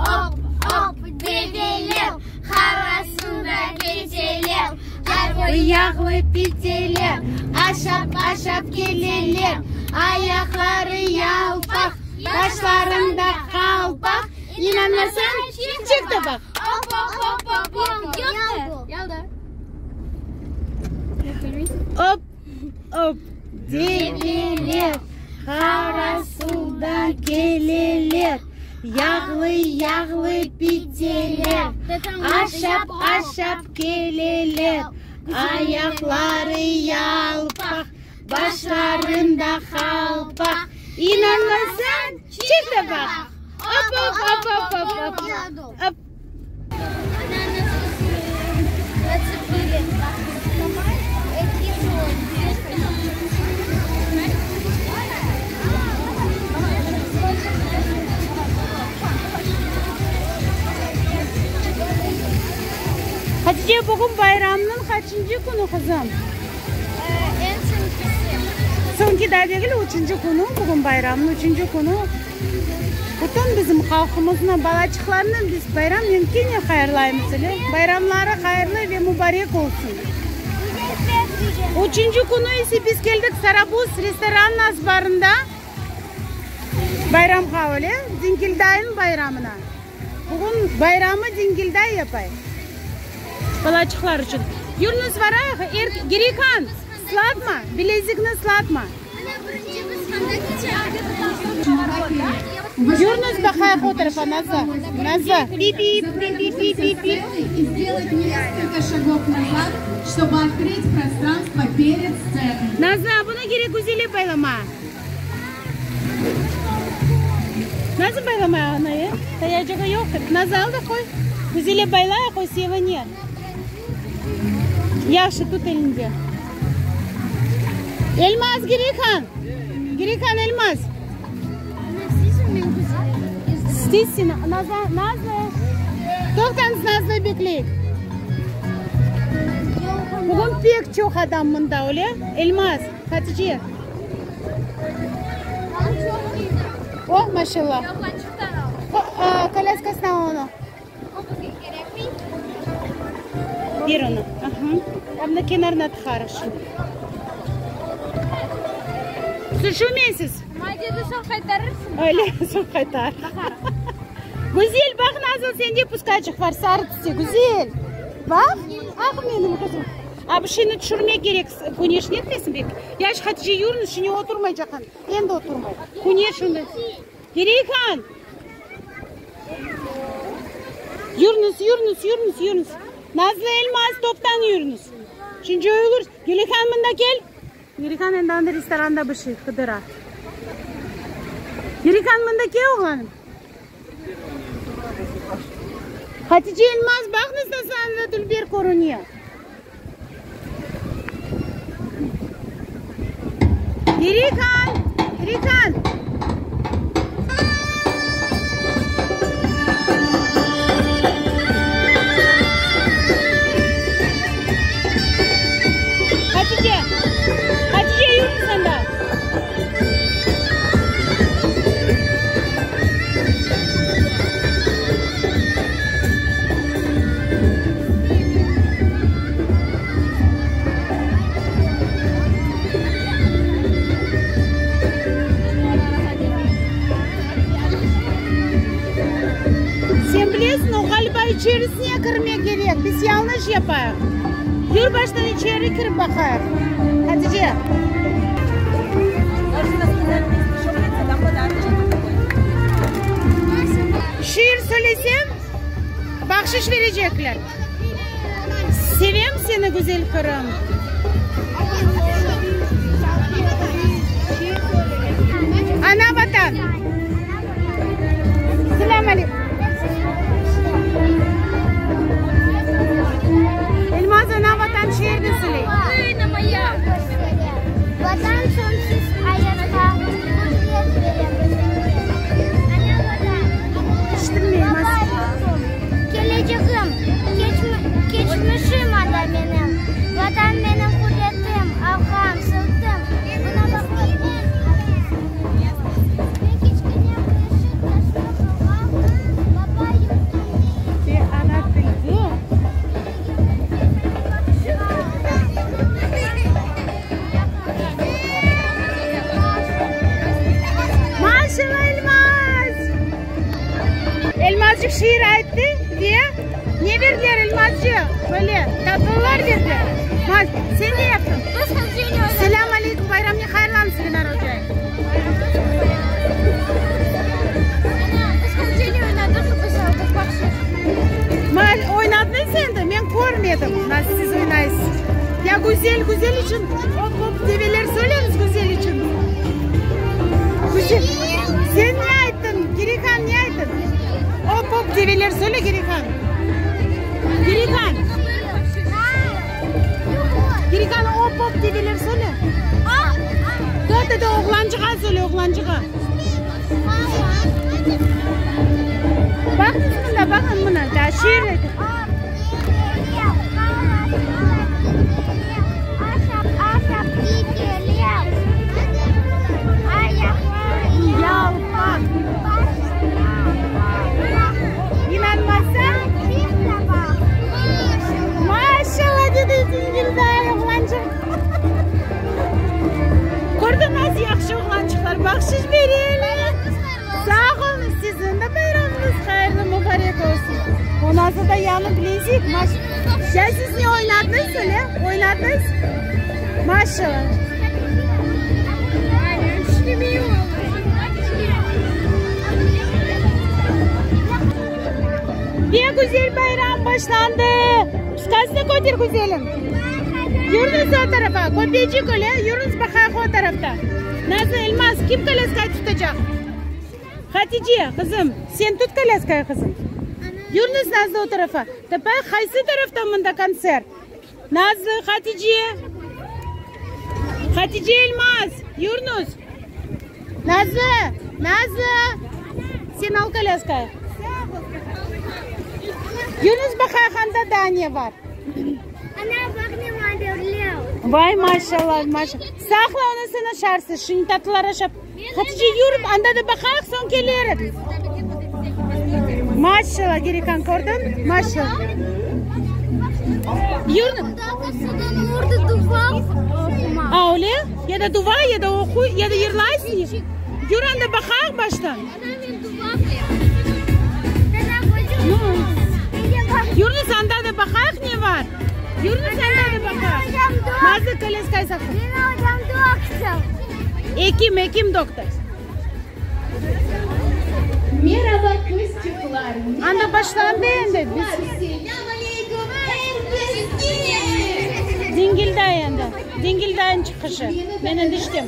Op, op, develer, Qarasuvda keteler. Yağlı piteler, Aşap, aşap keleler. Ayaqları yalpaq, Başlarında qalpaq. İnanmasañ, çek de baq. Op, op, op, op, op. Yaldı. Op, op, develer, Qarasuvdan keleler. Yağlı, yağlı piteler, Aşap, aşap keleler. Ayaqları yalpaq, Başlarında qalpaq. İnanmasañ, çek de baq. Op, op, op, op, op, op, op. Hatice, bugün bayramnıñ qaçıncı künü, qızım? Eñ soñkisi. Soñki daa degil, üçünci künü, bugün bayramnıñ üçünci künü. Bütün bizim halqımıznı, balaçıqlarnı biz bayramnen kene hayırlaymız, öyle? Bayramları hayırlı ve mubarek olsun. Üçünci künü ise biz keldik Sarabuz restoranınıñ azbarında bayramğa, öyle? Dingildaynıñ bayramına. Bugün bayramı Dingilday yapay balaçıqlar içün. Yürüñiz varayıq, er, Gireyhan, ıslatma, bilezikni ıslatma. Yürüñiz baqayıq o tarafa, Nazlı, Nazlı, pip-pip, pip-pip-pip-pip. Nazlı, bunı kerek güzellep baylama. Nasıl baylamay anayı? Tayacığı yoqtır. Nazlı, al da qoy. Güzellep bayla, qoy, sevine. Yahşı, tut elinde. Elmaz, Gireyhan! Gireyhan, Elmaz! İsteysin, Nazlı, Nazlı! Toqtañız, Nazlı, bekleyik. Bugün pek çoq adam mında, öyle? Elmaz, Hatice. Oh, maşallah. Kolyaskasına onı. Ber onı. Aha. Mına kenarına tıqarıq şimdi. Süşümeysiz. Mayda soñ qaytarırsıñ. Öyle, soñ qaytar. Güzel, baq Nazlı, sende puskaçıq bar, sarı tüste. Güzel. Baq. Ah, menim qızım. A bu şeyni tüşürmek kerek, küneş netmesin pek. Yaş Hatice, yürüñiz, şimdi oturmaycaqan. Endi oturmay. Küneş şimdi. Gireyhan! Yürüñiz, yürüñiz, yürüñiz, yürüñiz. Nazlı, Elmaz, toptan yürüñiz. Şimdi coyulır. Gireyhan, mında kel. Gireyhan endi anda restoranda bir şey qıdıra. Gireyhan, mında kel, oğlanım. Hatice, Elmaz, baqıñız, nasıl anda dülber körüne. Gireyhan! Gireyhan! Hatice! Hatice, yürü sen de! Sen bilesiñ, o ğaliba içerisine kirmek kerek. Biz yañlış yapayıq. Yür baştan içeri kirip baqayıq. Hatice. Şiir söylesem, bahşiş verecekler. Sevem seni, güzel Qırım! Ana Vatan! Selâm aleykum! Elmaz, Ana Vatan şiirini söyley. Vatan soñsuz ayatqa qudret bere bizlerge. Ana Vatan! Eşitilmey, Elmaz. Baba yurtum, kelecegim, keçmişim anda menim. Vatan menim qudretim, arqam, sırtım. Buna baqmay, eñ aziz. Elmazçıq şiir ayttı ve ne berdiler Elmazçıq? Böyle tatlılar berdiler. Sen ne yaptıñ? Selâm aleyküm, bayramnen hayırlañız, Lenara ocay. Oynadıñız endi? Men körmedim, nasıl siz oynaysız. Ya Güzel, Güzel içün op-op develer söyleñiz Güzel içün. Güzel, sen ne ayttıñ? Girihan ne ayttın? Op-op develer söyle, Girihan. Girihan. Girihan, op-op develer söyle. Dört de oğlancığa söyle, oğlancığa. Baqıñız mında, baqıñ mına, daa şiir ayta. Yalpaq. İnanmasañ, Maşallah, dedi Dingilday oğlançıq. Kördiñiz, yahşı oğlançıqlar bahşış bereler. Sağ oluñız, siziñ de bayramıñız hayırlı, mubarek olsun. O Nazlı da yañı bilezik, maş. Ya siz ne oynadıñız öyle? Oynadıñız? Maşallah. Ne güzel bayram başlandı. Püskasını köter, güzelim. Yürüñiz o tarafa, köpecik öyle, yürüñiz baqayıq o tarafta. Nazlı, Elmaz, kim kolyaskayı tutacaq? Hatice, qızım, sen tut kolyaskayı, qızım. Yürüñiz, Nazlı, o tarafa. Tapayıq, qaysı tarafta mında kontsert? Nazlı, Hatice. Hatice, Elmaz, yürüñiz. Nazlı, Nazlı, sen al kolyaskayı. Yürüñiz baqayıq, anda daa ne bar? Vay maşallah, maşallah. Saqla onı sen aşarsız. Şimdi tatlılar aşap. Hatice yürüp anda da baqayıq, soñ kelerik. Maşallah, Gerikan kördiñ? Maşallah. Yürü. A, öyle? Ya da dua, ya da oqu, ya da yırlaysıñ. Yür anda baqayıq baştan. Yürüñiz anda da baqayıq ne bar. Yürüñiz anda da baqayıq. Nazlı kolyaskayı saqla. Ekim, ekim doktor. Meraba qızçıqlar. Anda başlandı endi. Biz... Selâm aleyküm er keske. Dingilday endi. Dingildayın çıqışı. Men endi iştem.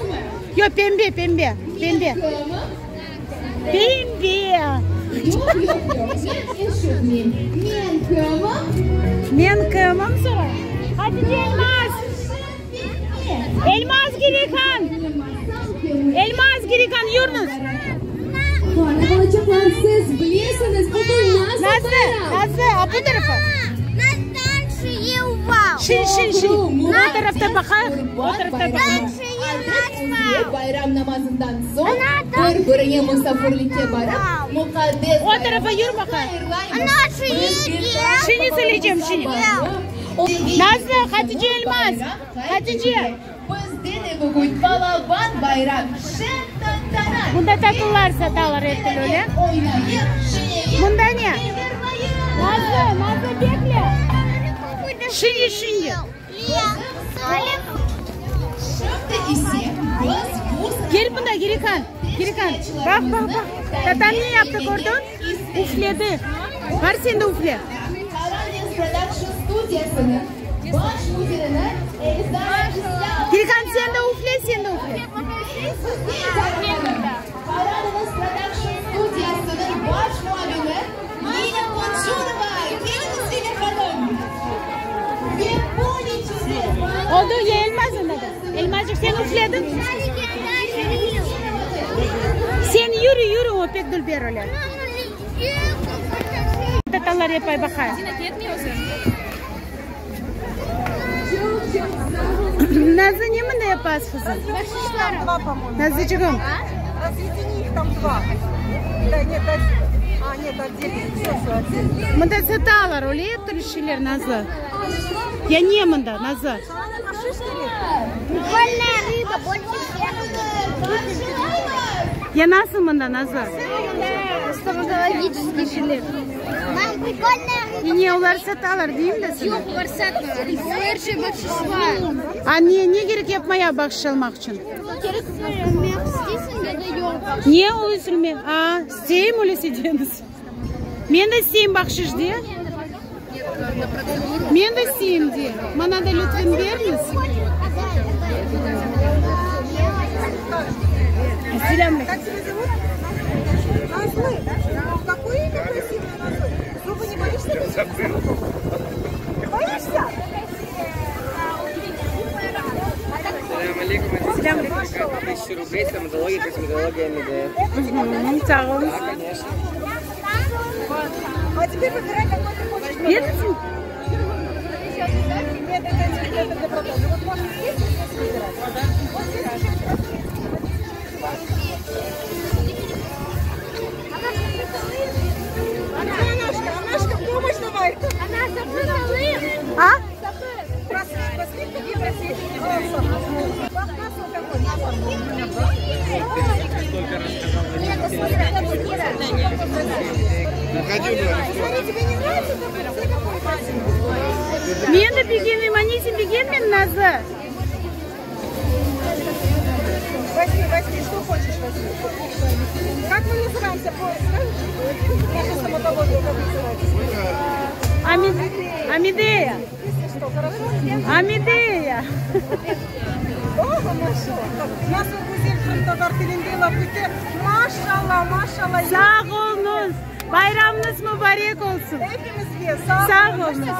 Yoq, pembe, pembe, pembe. Pembe. Yoq, yoq, yoq, men eşitmeyim. Men kimim? Men kimim soray. Hatice Elmaz. Elmaz Girikan. Elmaz Girikan yürüñiz. Qara balaçıqlar, siz bilesiñiz, bugün nasıl bayram? Nazlı, Nazlı, a bu tarafa. Şin, şin, şin. O tarafta baqayıq, o tarafta baqayıq. Bayram namazından soñ bir-birine musafirlikke barıp, muqaddes O tarafa yür baqayıq. Şini söyleycem, şini. Nazlı, Hatice Elmaz, Hatice. Bizde de bugün balaban bayram, şen tantana. Bunda tatlılar satalar ettiler öyle. Oynayıq, şineyik, Bunda ne? yırlayıq. Nazlı, Nazlı bekle. Şindi, şindi. Şimdi ise biz bu Gel bunda, Girikan, Girikan. Baq, baq, baq. Tatam ne yaptı kördiñ? Üfledi. Bar sen de üfle. Karadeniz Production studiyasınıñ baş müdirini Elzara İslâmova. Girikan sen de üfle, sen de üfle. Karadeniz Production studiyasınıñ baş muavini Nina Koçurova. Keliñiz, Nina hanım! Ve bu neticede Oldu, ya Elmaz onda da. Elmazcıq, sen üflediñ? Sen yürü, yürü, o pek dülber öyle. Tatalar yapay baqayıq. Nazlı, ne mında yapasız, qızım? Nazlıcığım. Разъедини их там два. Да, нет, один. А, нет, отдельно. Все, все, отдельно. Mında satalar, öyle türlü şeyler, Nazlı. Ya ne mında, Nazlı? Прикольная рыба, больше всех. Ya nasıl mında, Nazlı? Stomatologiçeskiy şeyler. Ne, olar satalar, deyim de sana. Yoq, olar satmay. Er şey bahşiş bar. A ne, ne kerek yapmaya bahşiş almaq içün? Kerek bermek isteysiñ ya da yoq? Ne öyle A, isteyim öyle deñiz. Men de isteyim bahşiş de. Men de isteyim de. Maña da lütfen beriñiz. Selâm aleyküm. Как тебя зовут? Назлы. Какое имя красивое, Назлы. Зубы не боишься? Боишься? Selâm aleyküm. 1000 рублей, стоматология, косметология, МД. Sağ oluñız. Да, конечно. А теперь выбирай, какой ты хочешь. Bersin. Нет, это не это для продажи. Вот можно здесь и здесь выбирать. Вот здесь еще Анашка, Анашка, помощь давай. A? Браслет, браслет, какие браслеты? Бах, насыл какой? Нет, Смотри, тебе не нравится такой? Смотри, какой красивый. Men de begenmeyim, anesi begenmedi Nazlı. Возьми, возьми, что хочешь возьми. Как мы называемся? Скажешь? Наша стоматология как называется? Ами- Амидея. Если что, хорошо? Амидея. Ого, maşallah. Nasıl güzel qırımtatar tilinde laf ete. Maşallah, maşallah. Sağ oluñız. Bayramıñız mubarek olsun. Epimizge sağ Sağ olun. oluñız.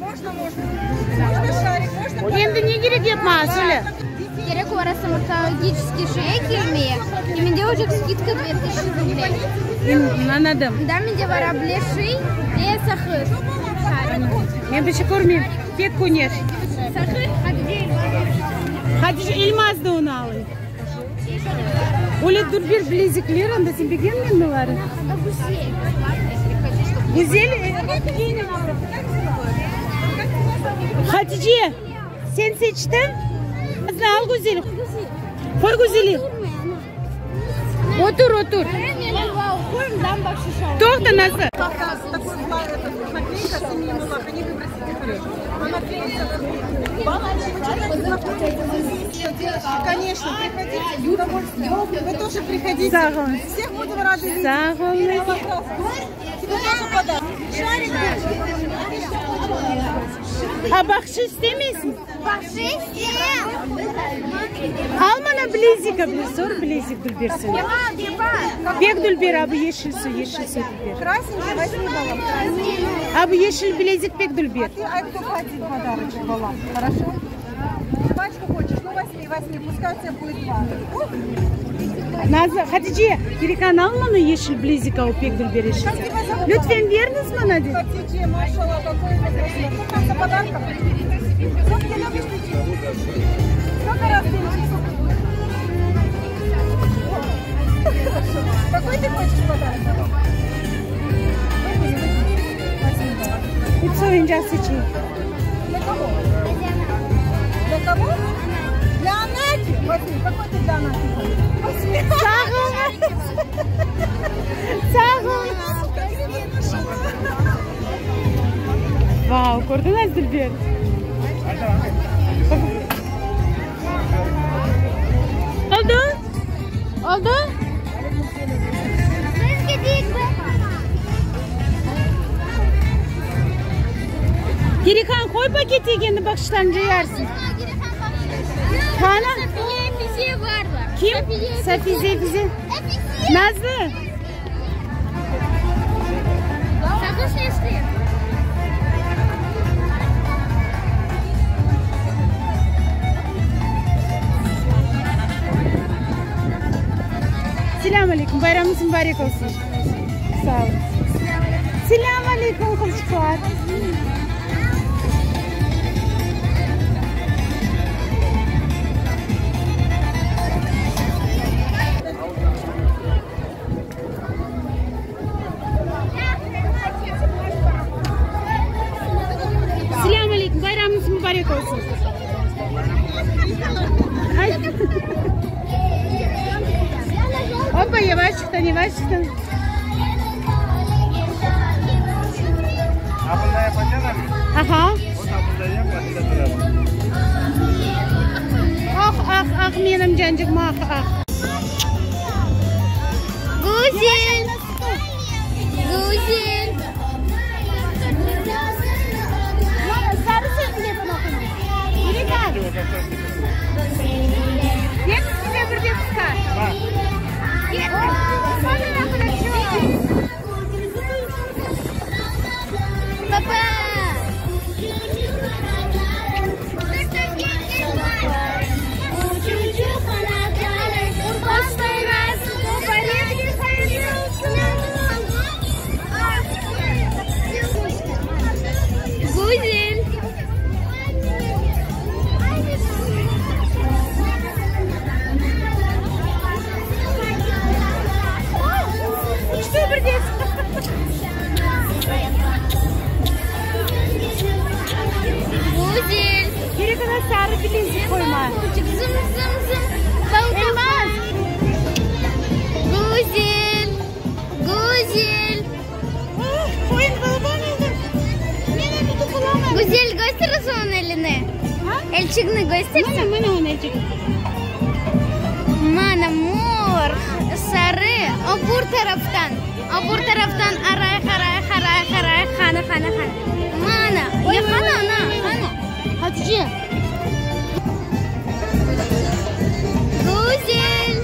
Можно, можно. Можно шарик, можно Endi ne kerek yapma, söyle. Kerek olar стоматологический şey kelmeye. И mende уже скидка 2000 рублей. Anladım. Да, mende bar аблеши и сахыр. Men bir şey körmeyim. Pek küneş. Сахыр, а где Hatice Elmaz da onı alayım. Öyle dülber bilezikler anda sen begenmediñ olarnı? Güzel. Hatice, sen seçtiñ? Al güzel. Qoy güzeli. Otur, otur. Toqta Nazlı. Такой этот, наклейка с именем Аллаха, не выбросите хорошо. Она клеится на Конечно, приходите с удовольствием. Вы тоже приходите. Sağ oluñ. Всех будем рады видеть. Sağ oluñ. Тебе тоже подарок. Шарик A bahşiş istemeysiñ? Bahşiş Al maña bilezik bir sor bilezik dülbersin. Pek dülber a bu yeşilsi, yeşilsi dülber. Красненький возьми, балам. A bu yeşil bilezik pek dülber. Ты а кто один подарочек, балам. Хорошо? Жвачку хочешь? Ну возьми, возьми. Пускай у тебя будет два. Ух, Nazlı, Hatice, Perihan al maña yeşil bilezik al pek dülber yeşil. Lütfen beriñiz maña de. Хатиджи, машалла, какой это красивый. Сколько там за подарков? Сколько ты любишь лечить? Сколько раз ты лечишь? Хорошо. Какой ты хочешь подарок? Выбери, выбери. Возьми, балам. Bir soyuncaq seçeyim. Для кого? Для кого? Для Анаки. Возьми, какой ты для Анаки? Возьми. Sağ oluñ. Sağ oluñ. Красивый, Vau, kördiñiz dülber? Oldu? Oldu? Biz keteyik be. Perihan qoy paketke endi bahşişlerni cıyarsıñ. Qana? Safiye var var. Kim? Safize bize. Nazlı. Sakın sesli. Selâm aleyküm. Bayramıñız mubarek olsun. Sağ olun. Selâm aleyküm qızçıqlar. Selâm aleyküm. Bayramıñız mubarek olsun. Ay. Опа, yavaşçıqtan, yavaşçıqtan. Tavşancıq mı aq? Güzel. Güzel. Sarı sözüne bunu oquyım. Yürek Hepsine birden pıska. Папа. Güzel. Uçtu birden. Güzel. Kerek ona sarı bilezik qoyma. Zım zım zım. Elmaz. Güzel. Güzel. Qoyun balaban oldu. Men onu tutulamam. Güzel göstersin onun elini. Ha? Elçigini göstersin. Mana mana onu elçik. Mana mor, sarı, öbür taraftan. Öbür taraftan aray, qaray, qaray, qaray, qani, qani, qani. Mana, ya qani, ana, qani. Hatice. Güzel.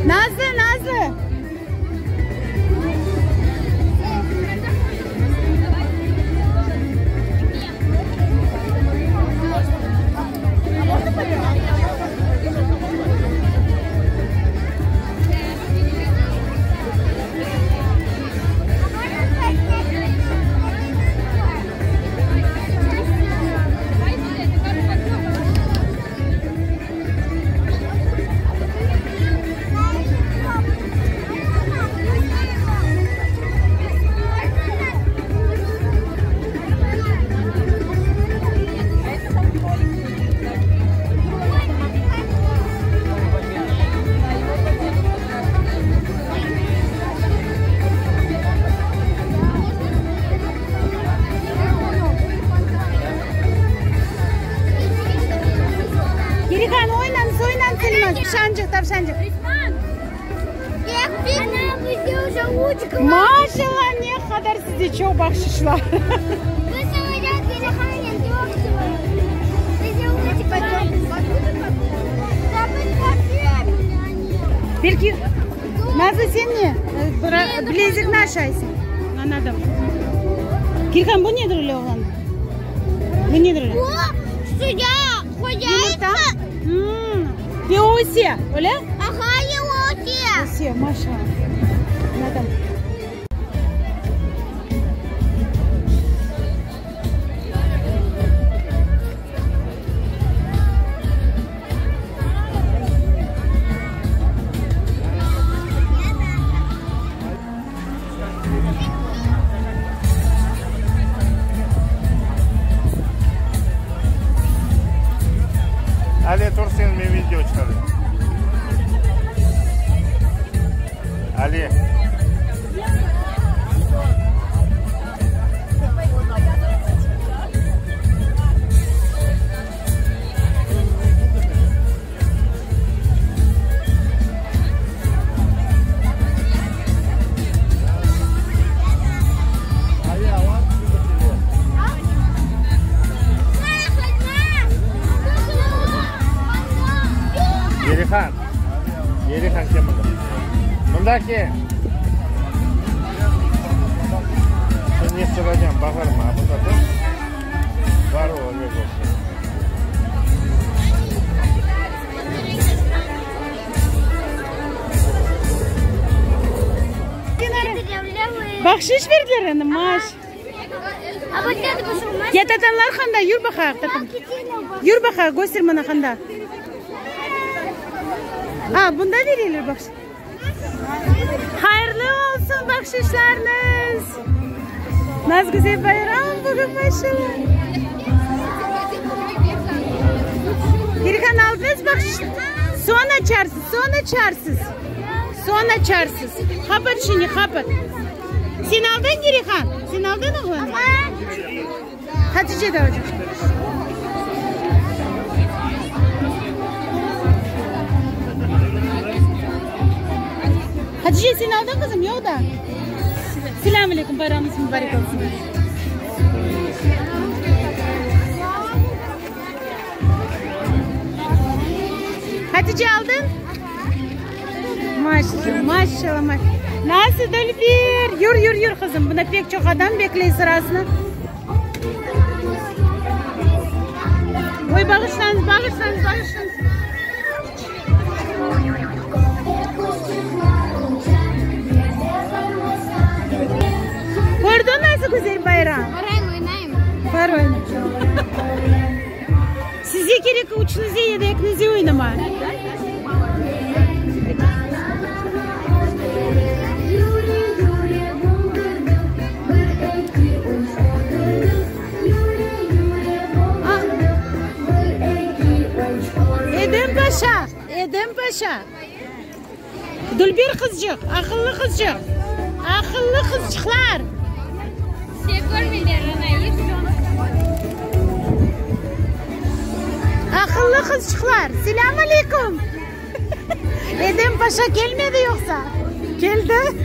Nazlı, Nazlı. Gerikan oynamız oynamız Elmaz. Tavşancık tavşancık. Она bizde уже uçka. Maşallah ne qadar sizde çoq bahşışlar. Biz oynadık, Bizde uçka. Belki Nazlı sen ne? Bilezikni aşaysıñ. Anladım. Kirhan bu nedir öyle oğlan? Bu nedir öyle? O sıcaq, Yumurta. Hmm. Ve öse, öyle? Aha, öse. Öse, maşallah. Anladım. Ali tur sen men video çıqarayım. Ali. Ali alan Yerihan. Yerihan kel mında. Mında kel. Sen ne soracağım baqarım ha bunda dur. Bar o öyle olsun. Bahşiş berdiler endi maş. А вот это пошел Ya tatanlar qanda yür baqayıq tatan. Yür baqayıq köster maña qanda. A, bunda bereler bahşiş. Hayırlı olsun bahşişleriniz. Nasıl güzel bayram bugün maşallah. Gerihan aldıñız bahşiş. Soñ açarsız. Soñ açarsız. Soñ açarsız. Qapat şimdi, qapat. Sen aldıñ, Girihan? Sen aldıñ, oğlan? Hatice de alacaq. Hatice, sen aldıñ, qızım, yoq da? Selâm aleyküm, bayramıñız mubarek olsun. Hatice aldıñ? Maşallah, maşallah, maşallah. Nasıl Dülber? Yür, yür, yür, qızım. Bunda pek çoq adam bekley sırasını. Oy, bağışlañız, bağışlañız, bağışlañız. Kördiñ nasıl güzel bayram? Barayım, oynayım. Bar oyna. Size kerek üçüñize ya da ekiñize oynama. Edem paşa, Edem paşa. Dülber qızçıq, aqıllı qızçıq, aqıllı qızçıqlar. Aqıllı qızçıqlar, selâm aleyküm. Edem paşa kelmedi yoqsa? Keldi.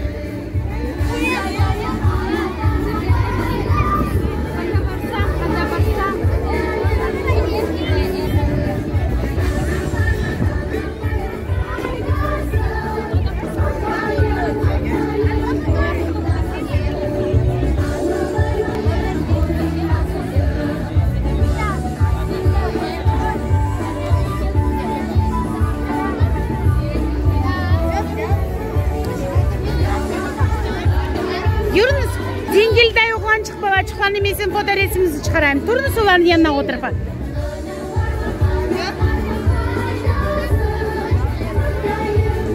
Yürüñiz, dingilday oğlançıq balaçıqlarnı men siziñ fotoresimiñizni çıqarayım. Turıñız olarnıñ yanına o tarafa.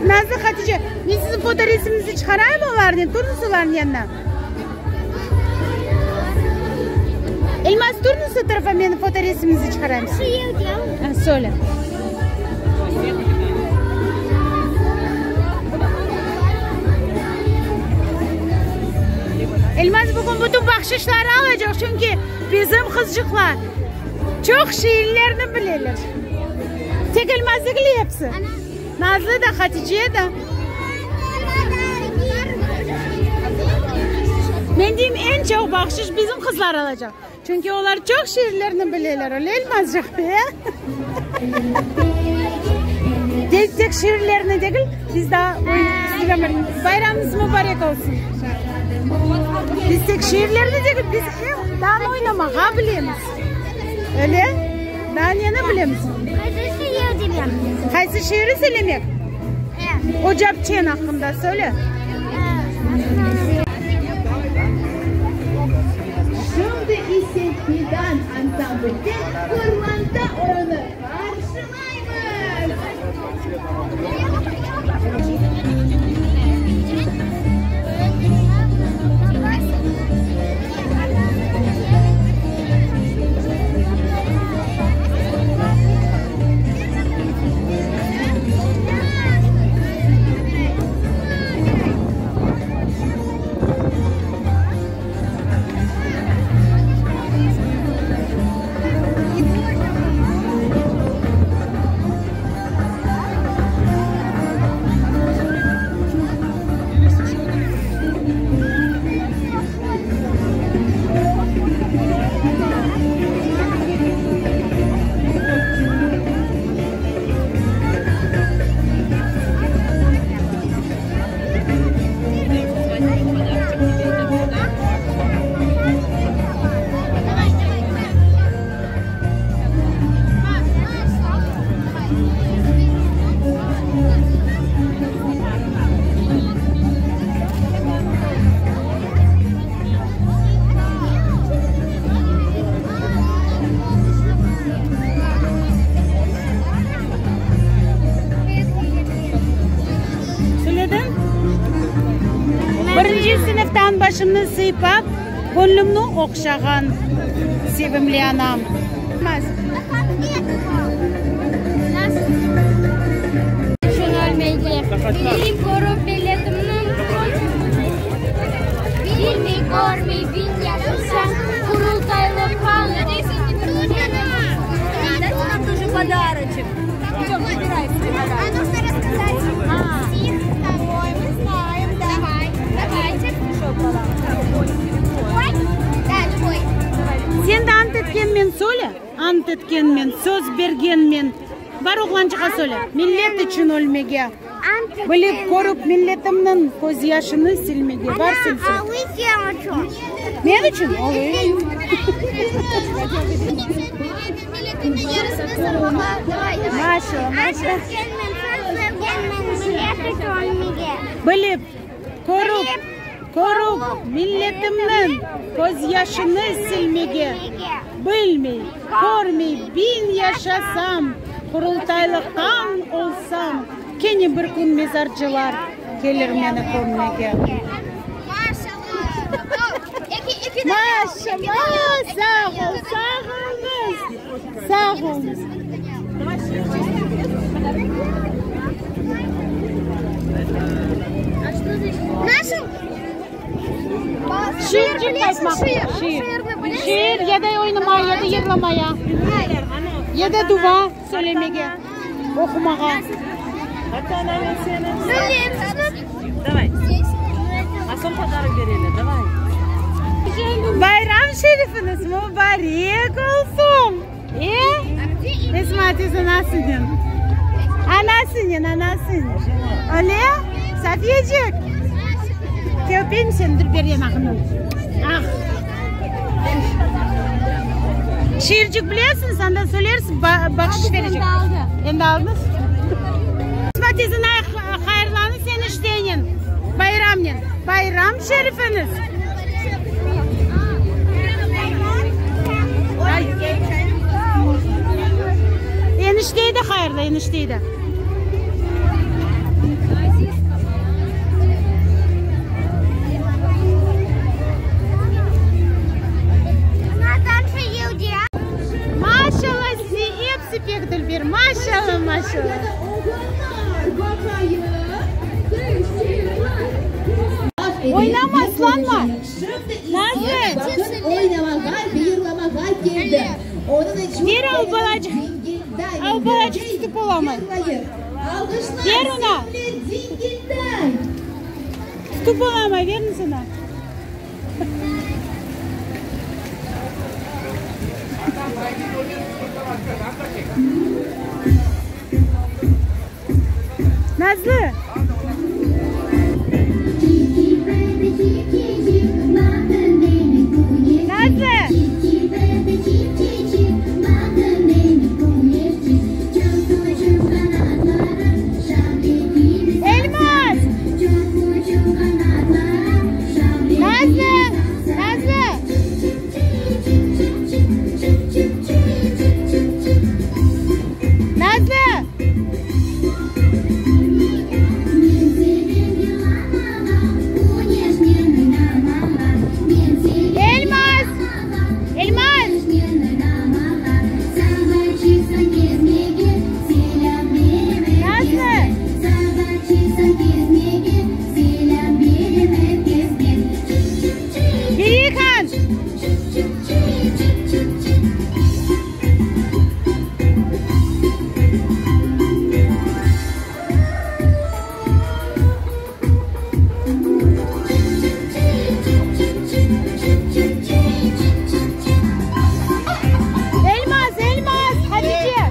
Nazlı Hatice, men siziñ fotoresimiñizni çıqarayım olarnen, turıñız olarnıñ yanına. Elmaz, turıñız o tarafa, menim fotoresimiñizni çıqarayım. Şu yerde. Ha, söyle. Elmaz bugün bütün bahşışları alacaq, çünki bizim qızçıqlar çoq şiirlerni bileler. Tek Elmaz degil, episi. Nazlı da, Hatice de. Men deyim, eñ çoq bahşış bizim qızlar alacaq. Çünki olar çoq şiirlerni bileler, öyle Elmazcıq, e? Tek tek şiirlerni degil, biz daa Bayramıñız mubarek olsun! Biz tek şiirlerni degil, biz em daa oynamağa bilemiz. Öyle? Daa neni bilemiz? Qaysı şiir demek? Qaysı şiiri söylemek? Ocapçen aqqında söyle. Şimdi ise Fidan ansamblden Fırlanta oyunı qarşılaymız! Söylediñ? Birinci sınıftan başımnı sıypap, göñlümni ohşağan sevimli anam. Bilip körip milletimniñ Bilmey, körmey biñ yaşasam, Qurultaylı qan Sen de ant etkenmen söyle, Ant etkenmen, söz bergenmen, Bar oğlançıqqa söyle, Millet içün ölmege, Bilip, körip milletimniñ Közyaşını silmege, Bar sen söyle. Men içün? Maşallah, maşallah. Bilip, körip, körip milletimniñ Közyaşını silmege, Bilmey, körmey biñ yaşasam, Qurultaylı han olsam, Kene bir kün mezarcılar Kelir meni kömmege. Maşallah, sağ ol, sağ oluñız, sağ oluñız. Şiircik aytmaq, şiir. Şiir ya da oynamaya, ya da yırlamaya, ya da duva söylemege, oqumağa. Bayram şerifiñiz mubarek olsun! E? Esma teyze anasınen. Anasınen, anasınen. Öyle? Safiyecik? Kel öpeyim seni, dur ber yanağından. Ah. Şiircik bilesiñiz, andan söylersiz, bahşiş berecek. Endi aldıñız? Esma teyze hayırlanıñ eniştenen, bayramnen. Bayram şerifiñiz! Enişteyi de hayırla, enişteyi de. Maşallah size episi pek dülber, maşallah, maşallah. Oynama, ıslanma. Nazlı. Ver al balacıq. Al balacıq tutıp olamay. Ver ona. Tutıp olamay, veriñiz ona. Nazlı! Nazlı! Elmaz! Nazlı! Nazlı! Nazlı! Elmaz! Elmaz! Nazlı! Birihan! Elmaz, Elmaz, Hatice!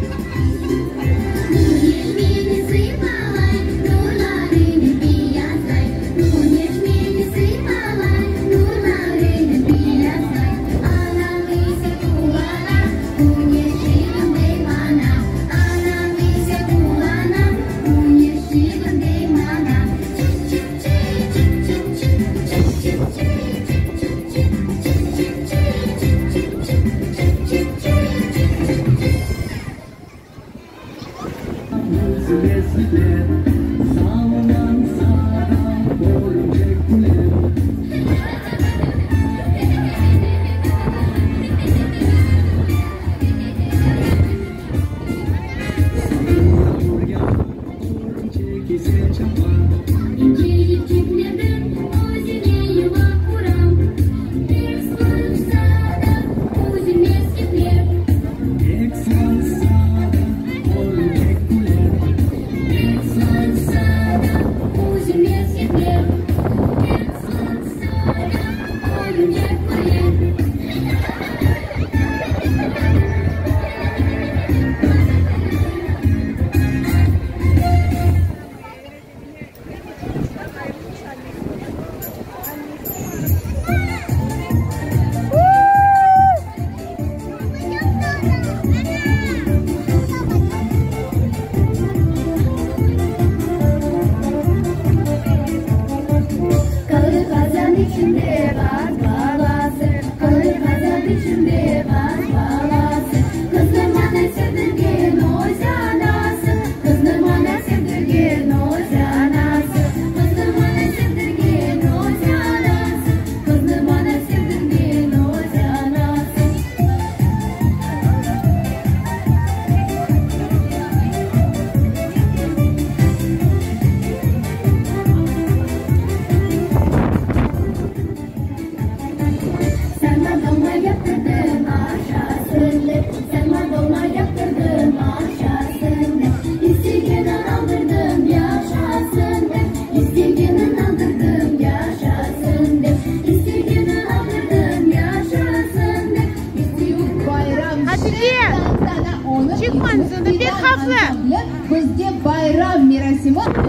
Merasimi.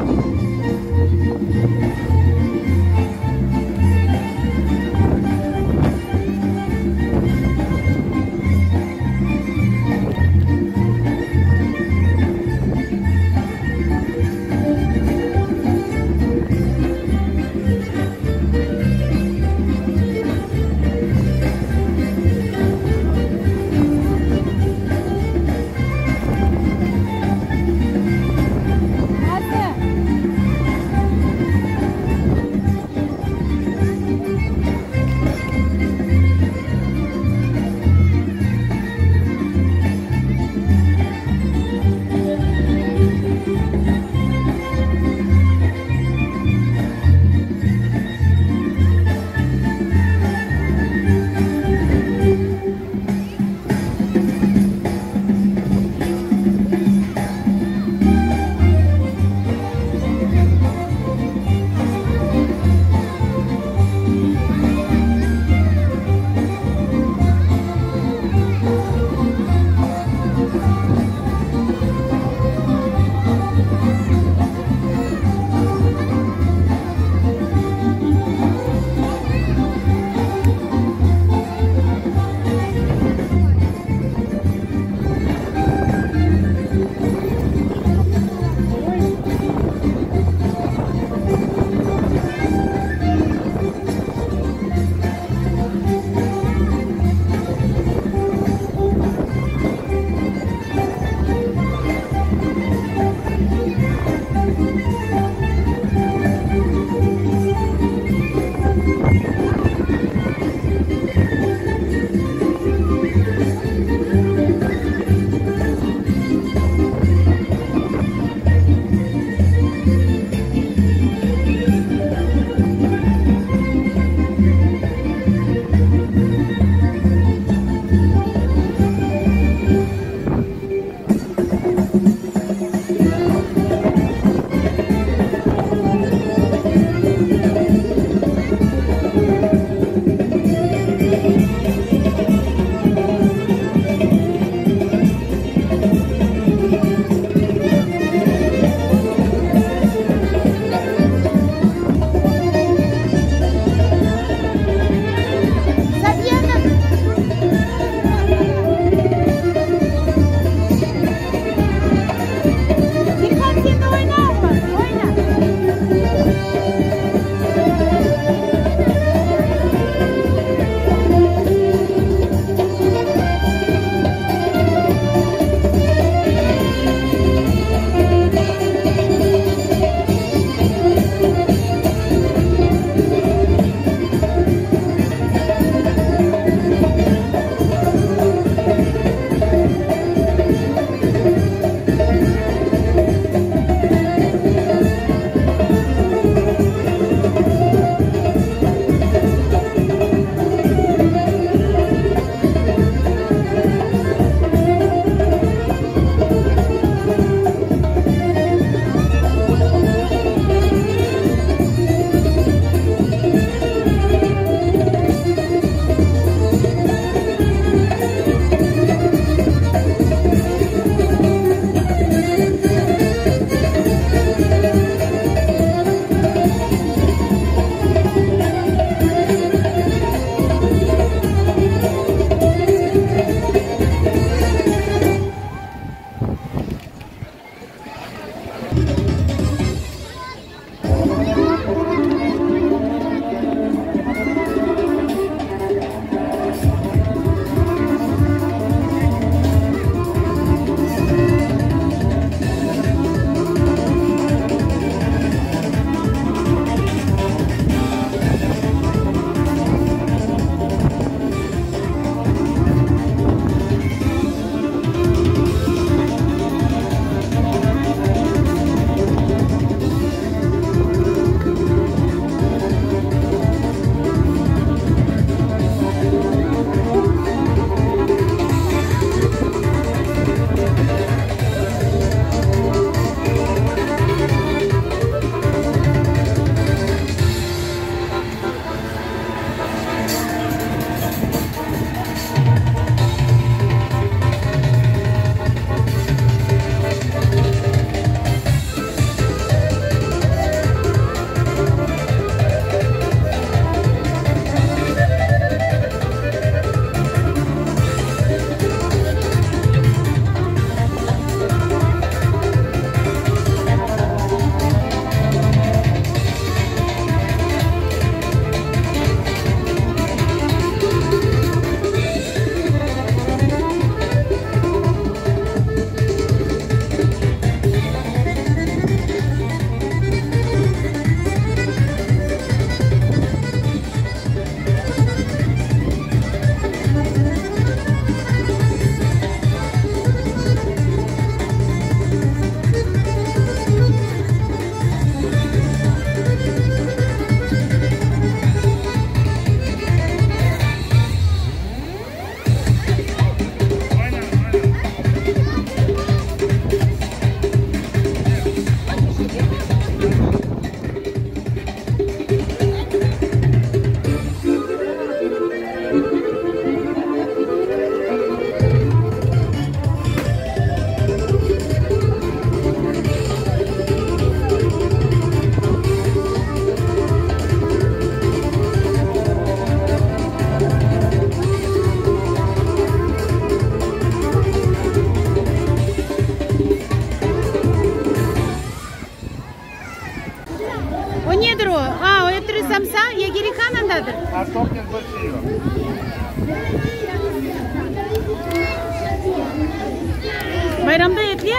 Nazlı.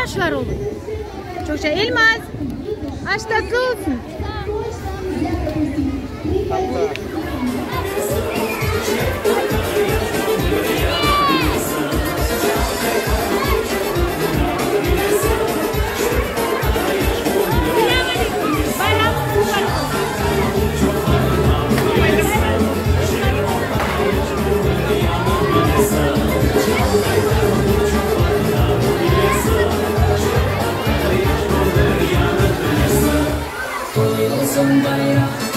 aşlar oldu. Çoqça. Elmaz, aş tatlı olsun. Selâm aleyküm! Bayramıñız mubarek olsun!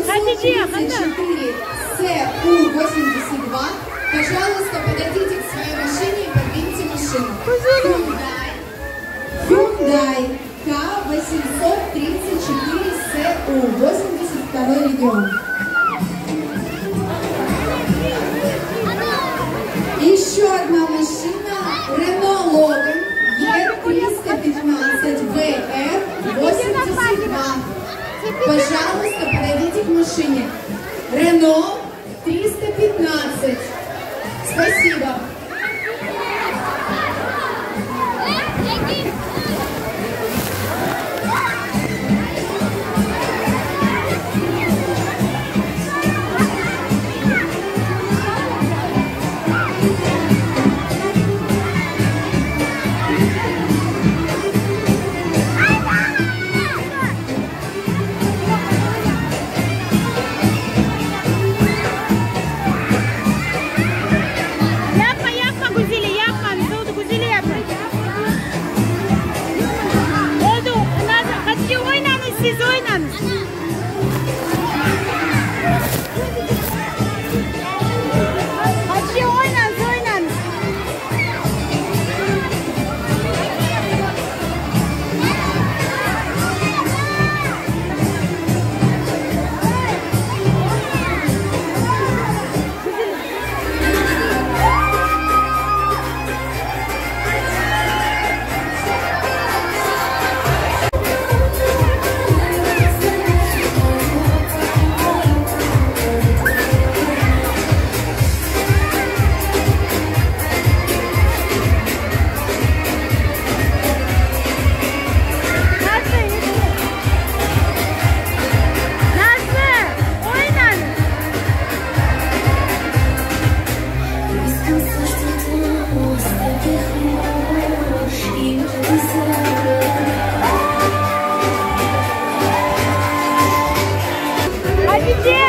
Hatice, qanda? Yapma, yapma, Güzeli, yapma. Oldu, Güzeli, yapma. Oldu, Hatice, oynañız siz, oynañız. Hatice, oynañız, oynañız. Nasıl? Nasıl? Oynañız. Hatice,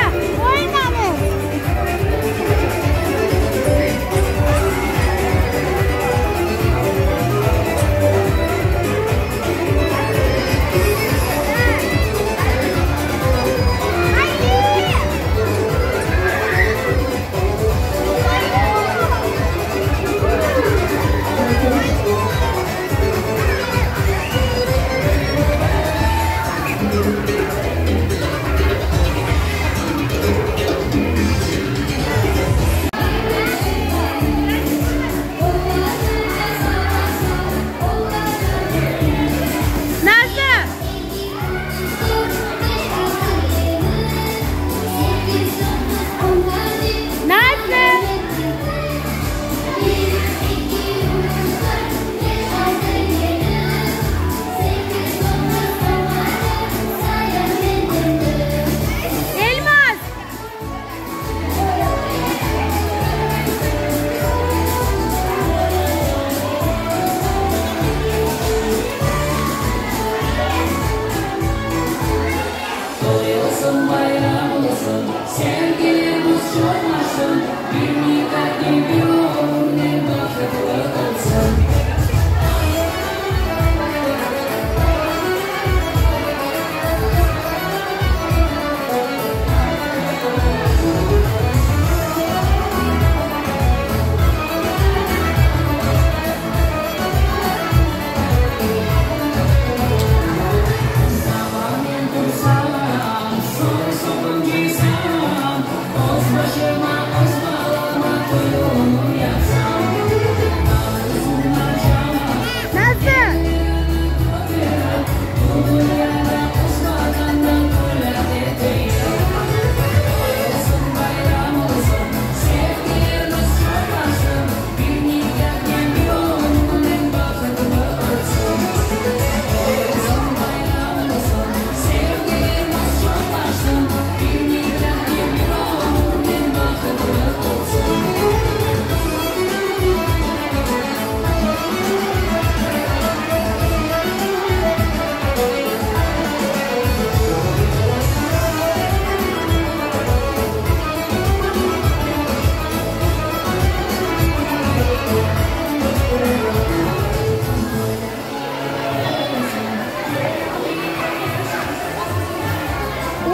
oynañız. Nazlı! Nazlı! Elmaz! Nasıl?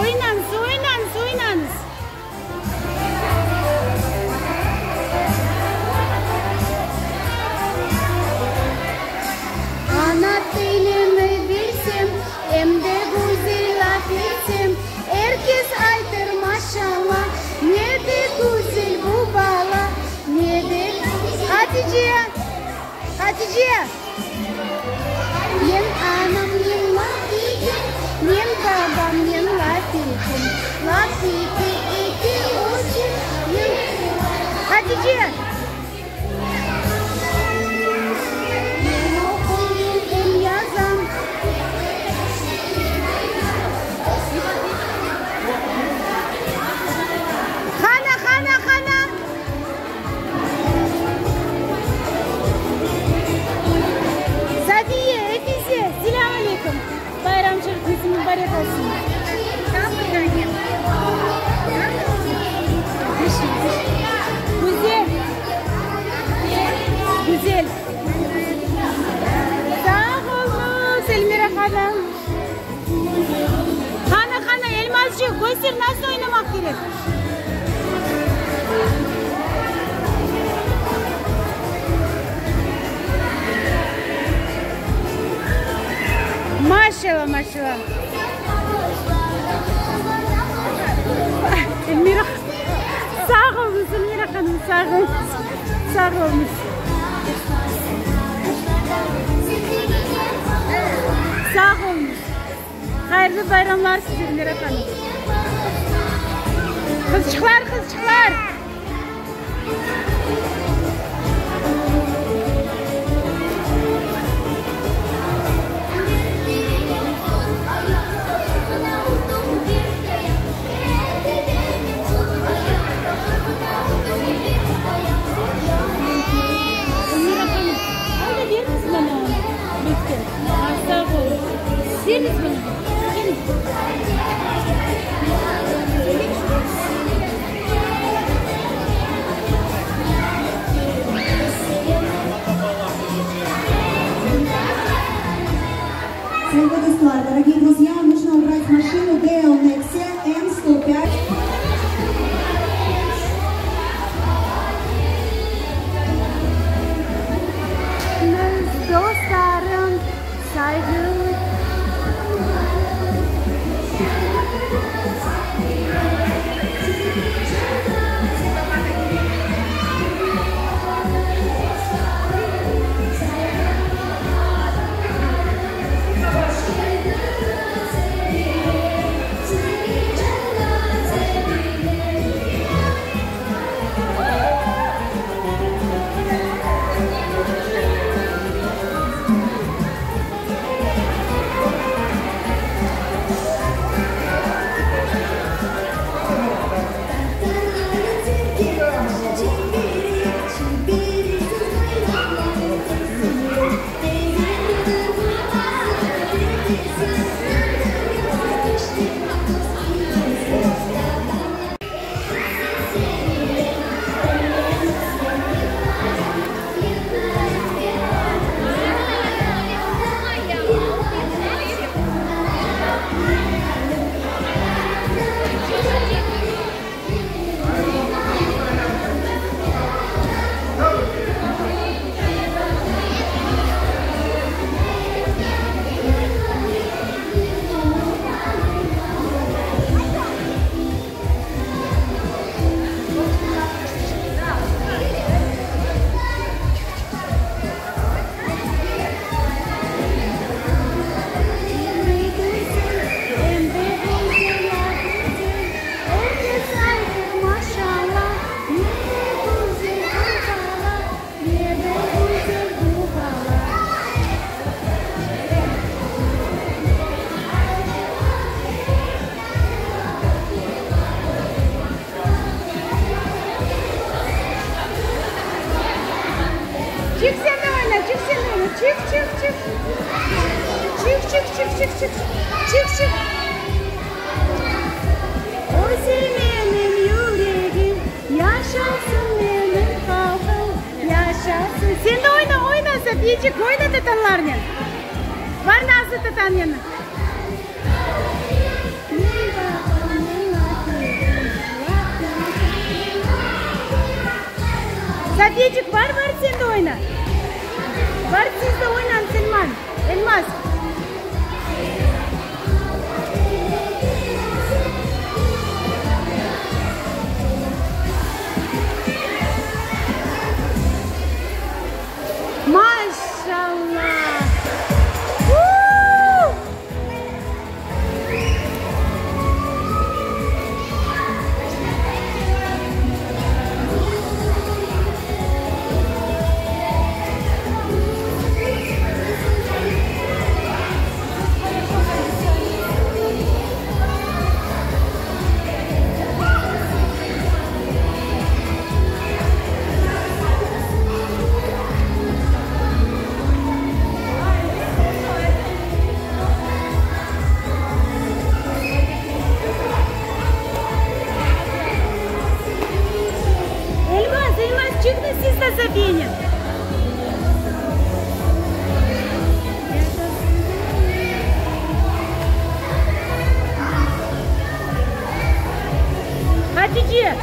Oynañız, oynañız, oynañız! Ana tilini bilsem, em de güzel laf etsem, Er kes aytır, maşalla, ne de güzel bu bala, ne de. Hatice! Hatice! Men anamnen laf etem, men babamnen laf etem, laf ete, ete ösem, men. Hatice! Men oquyım, em yazam. Qana, qana, qana! Safiye, Efize, selâm aleyküm! Bayramçılıqıñız mubarek olsun! Güzel! Güzel! Sağ oluñız, Elmira hanım! Qana, qana, Elmazçıq, köster, nasıl oynamaq kerek? Maşallah, maşallah. Elmira, sağ oluñız, Elmira hanım, sağ oluñız. Sağ oluñız. Sağ oluñız. Hayırlı bayramlar size, Elmira hanım. Qızçıqlar, qızçıqlar. Elmira hanım, ayda beriñiz maña onı, lütfen. Sağ oluñ. Beriñiz maña. Keliñ. Safiyecik, oyna tatanlarnen. Bar Nazlı tatanen. Safiyecik, bar, bar sen de oyna. Bar siz de oynañ, Selman, Elmaz. Maşallah! Uuu! Elmaz, Elmaz, çıqtı siz de Safiyenen. Hatice!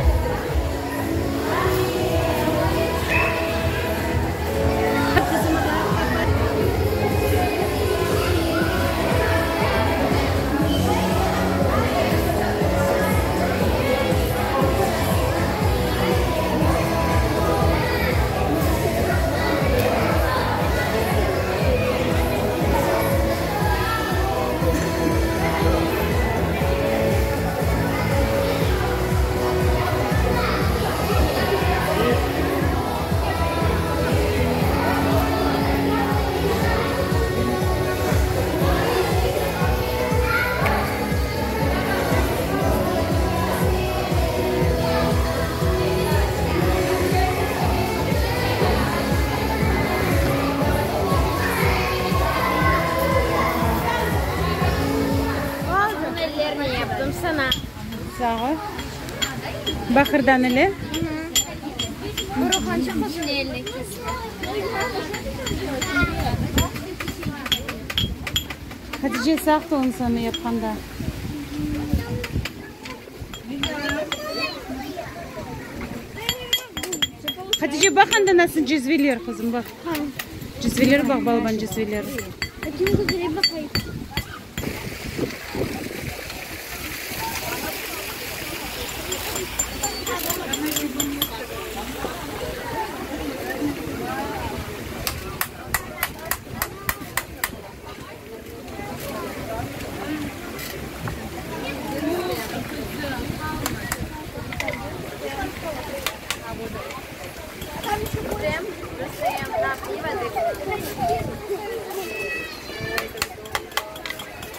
Ellerine yaptım sana. Sağ ol. Baqırdan ile. Hatice saqtı onı sana yapqanda. Hatice baq anda nasıl cezveler, qızım, baq. Cezveler baq, balaban cezveler.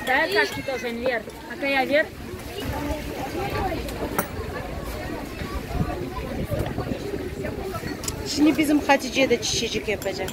Дай кашки тоже, Энвер. Акая, Вер. Şimdi bizim Hatice de çiçecik yapacaq.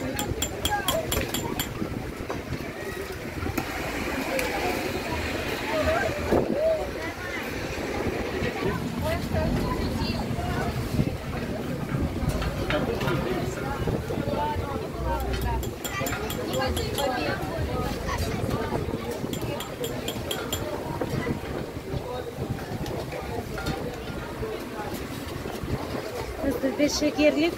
Bizde şekerlik.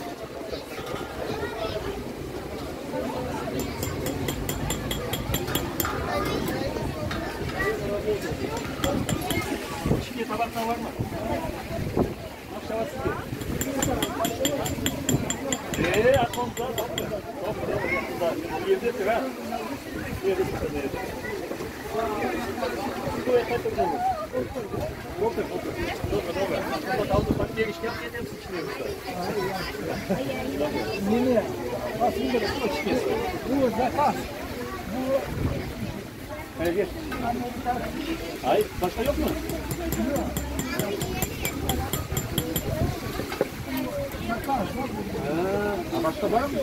Ay, başqa yoqmı? A başqa barmı?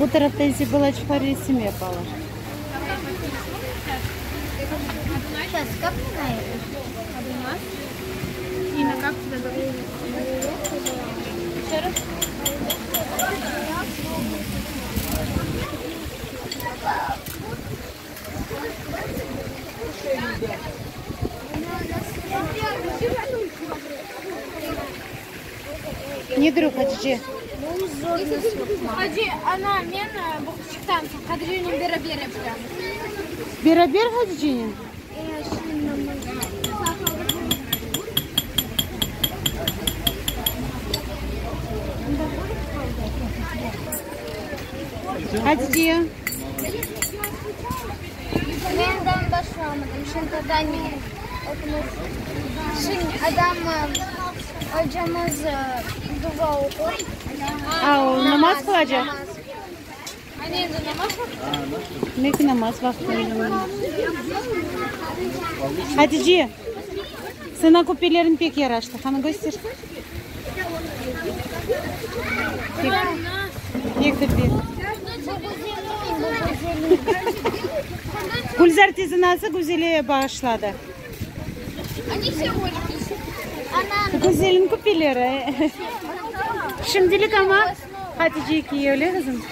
Bu tarafta ise balaçıqlar resim yapalar. Nedir o, Hatice? Hacı, ana, men bu qızçıqtan Qadriyenen beraber yapacağım. Beraber Haticenen? Hatice. Men daa başlamadım. Şimdi da ne Şimdi adam ocamız dua oqur. A, o namaz qılacaq? Demek ki namaz vaqtı. Hatice, saña küpeleriñ pek yaraştı. Qani köster. Pek, pek de pek. Gülzar teyze nasıl güzel bağışladı. Güzelniñ küpeleri. Şimdilik amma Hatice kiye, öyle qızım?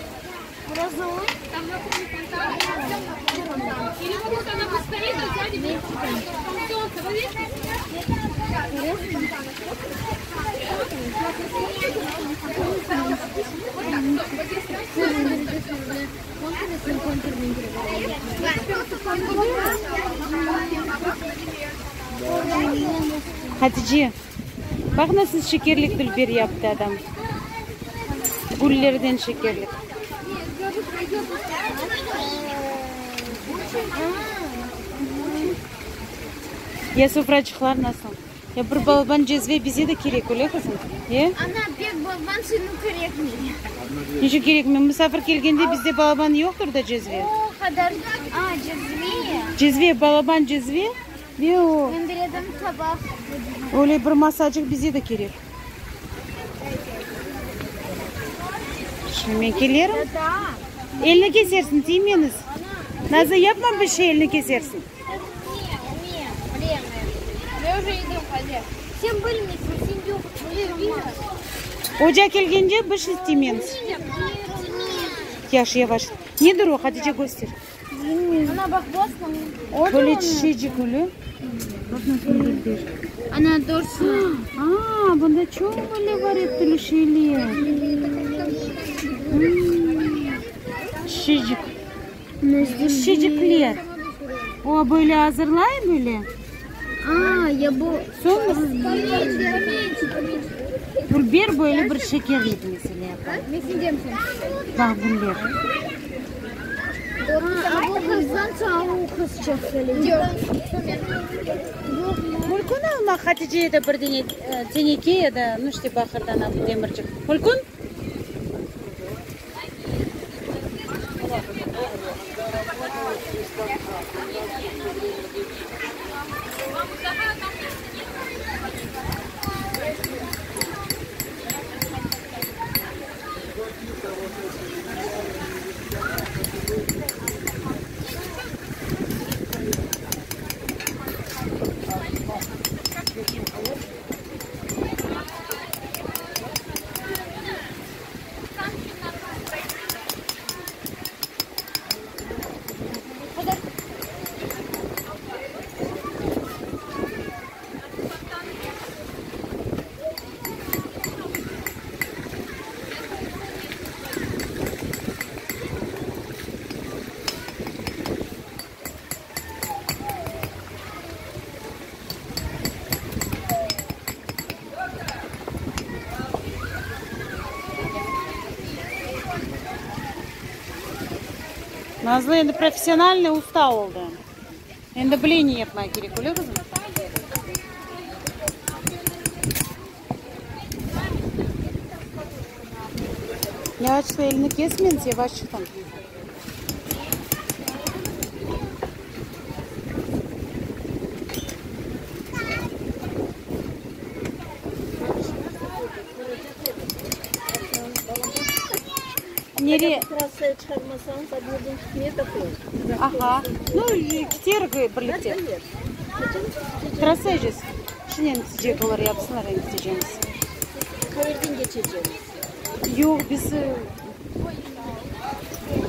Hatice, baq nasıl şekerlik dülber yaptı adam. Güllerden şekerlik. Ya sofraçıqlar nasıl? Ya bir balaban cezve bize de kerek, öyle qızım? E? Ana, pek balaban seni kerekmey. Niçün kerekmey? Musafir kelgende bizde balaban yoqtır da cezve. O qadar, a, cezve. Cezve, balaban cezve ve o. Men biledim tabaq. Öyle bir masacıq bize de kerek. Şimdi men kelerim. Elni kesersiñ, tiymeñiz. Nazlı, yapma bir şey, elni kesersiñ. Oca kelgence bir şey tiymeñiz. Yaş, yavaş. Nedir o, Hatice, köster. Böyle çiçecik öyle. Baq nasıl dülber. Aa, bunda çoq böyle bar ep türlü şeyler. Çiçecik. Çiçecikler. O, böyle azırlay böyle. Aa, ya bu. Soñ dülber böyle bir şekerlik mesela yapay. Baq güller. Aa, bu qızdan soñ o qız Mülkün almaq Hatice da bir dene teneke ya da, nu işte, baqırdan alıp demircik. Mülkün? Nazlı endi professionalnıy usta oldı. Endi bile ne yapmaq kerek, öyle qızım? Yavaşça elini kesmeñiz, yavaşçıqtan. Nere? Trassaya çıqarmasañız, obyezdin kitmeye de Aha. Nu, kiter birlikte. Trassaya Şunen kitecek olar, yapsınlar, endi kitecemiz. Qayerden keçecemiz? Yoq, biz...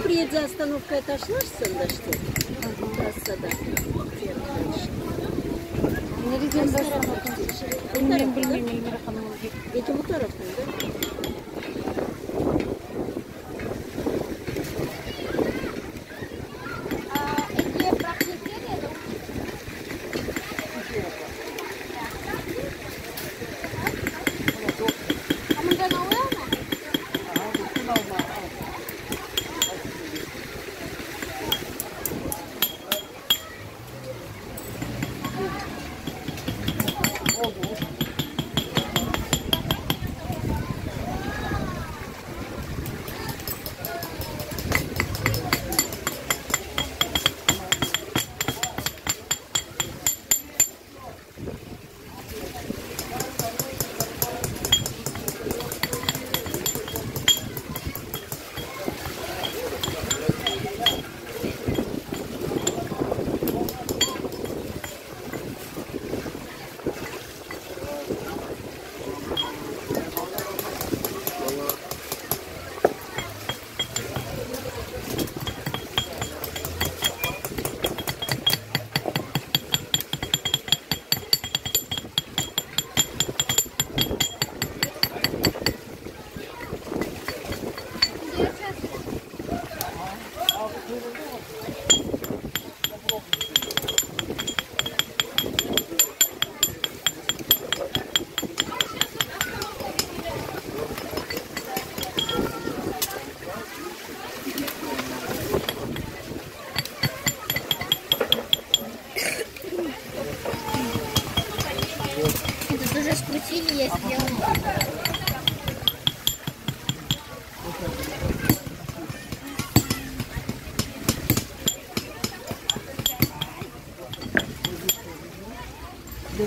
Bir yerde ostanovkaya taşlarsıñ da işte, trassada. Nereden ostanovka? Men bilmeyim, Elmira hanım. Belki bu taraftan da? Тут уже скрутили, я сделала.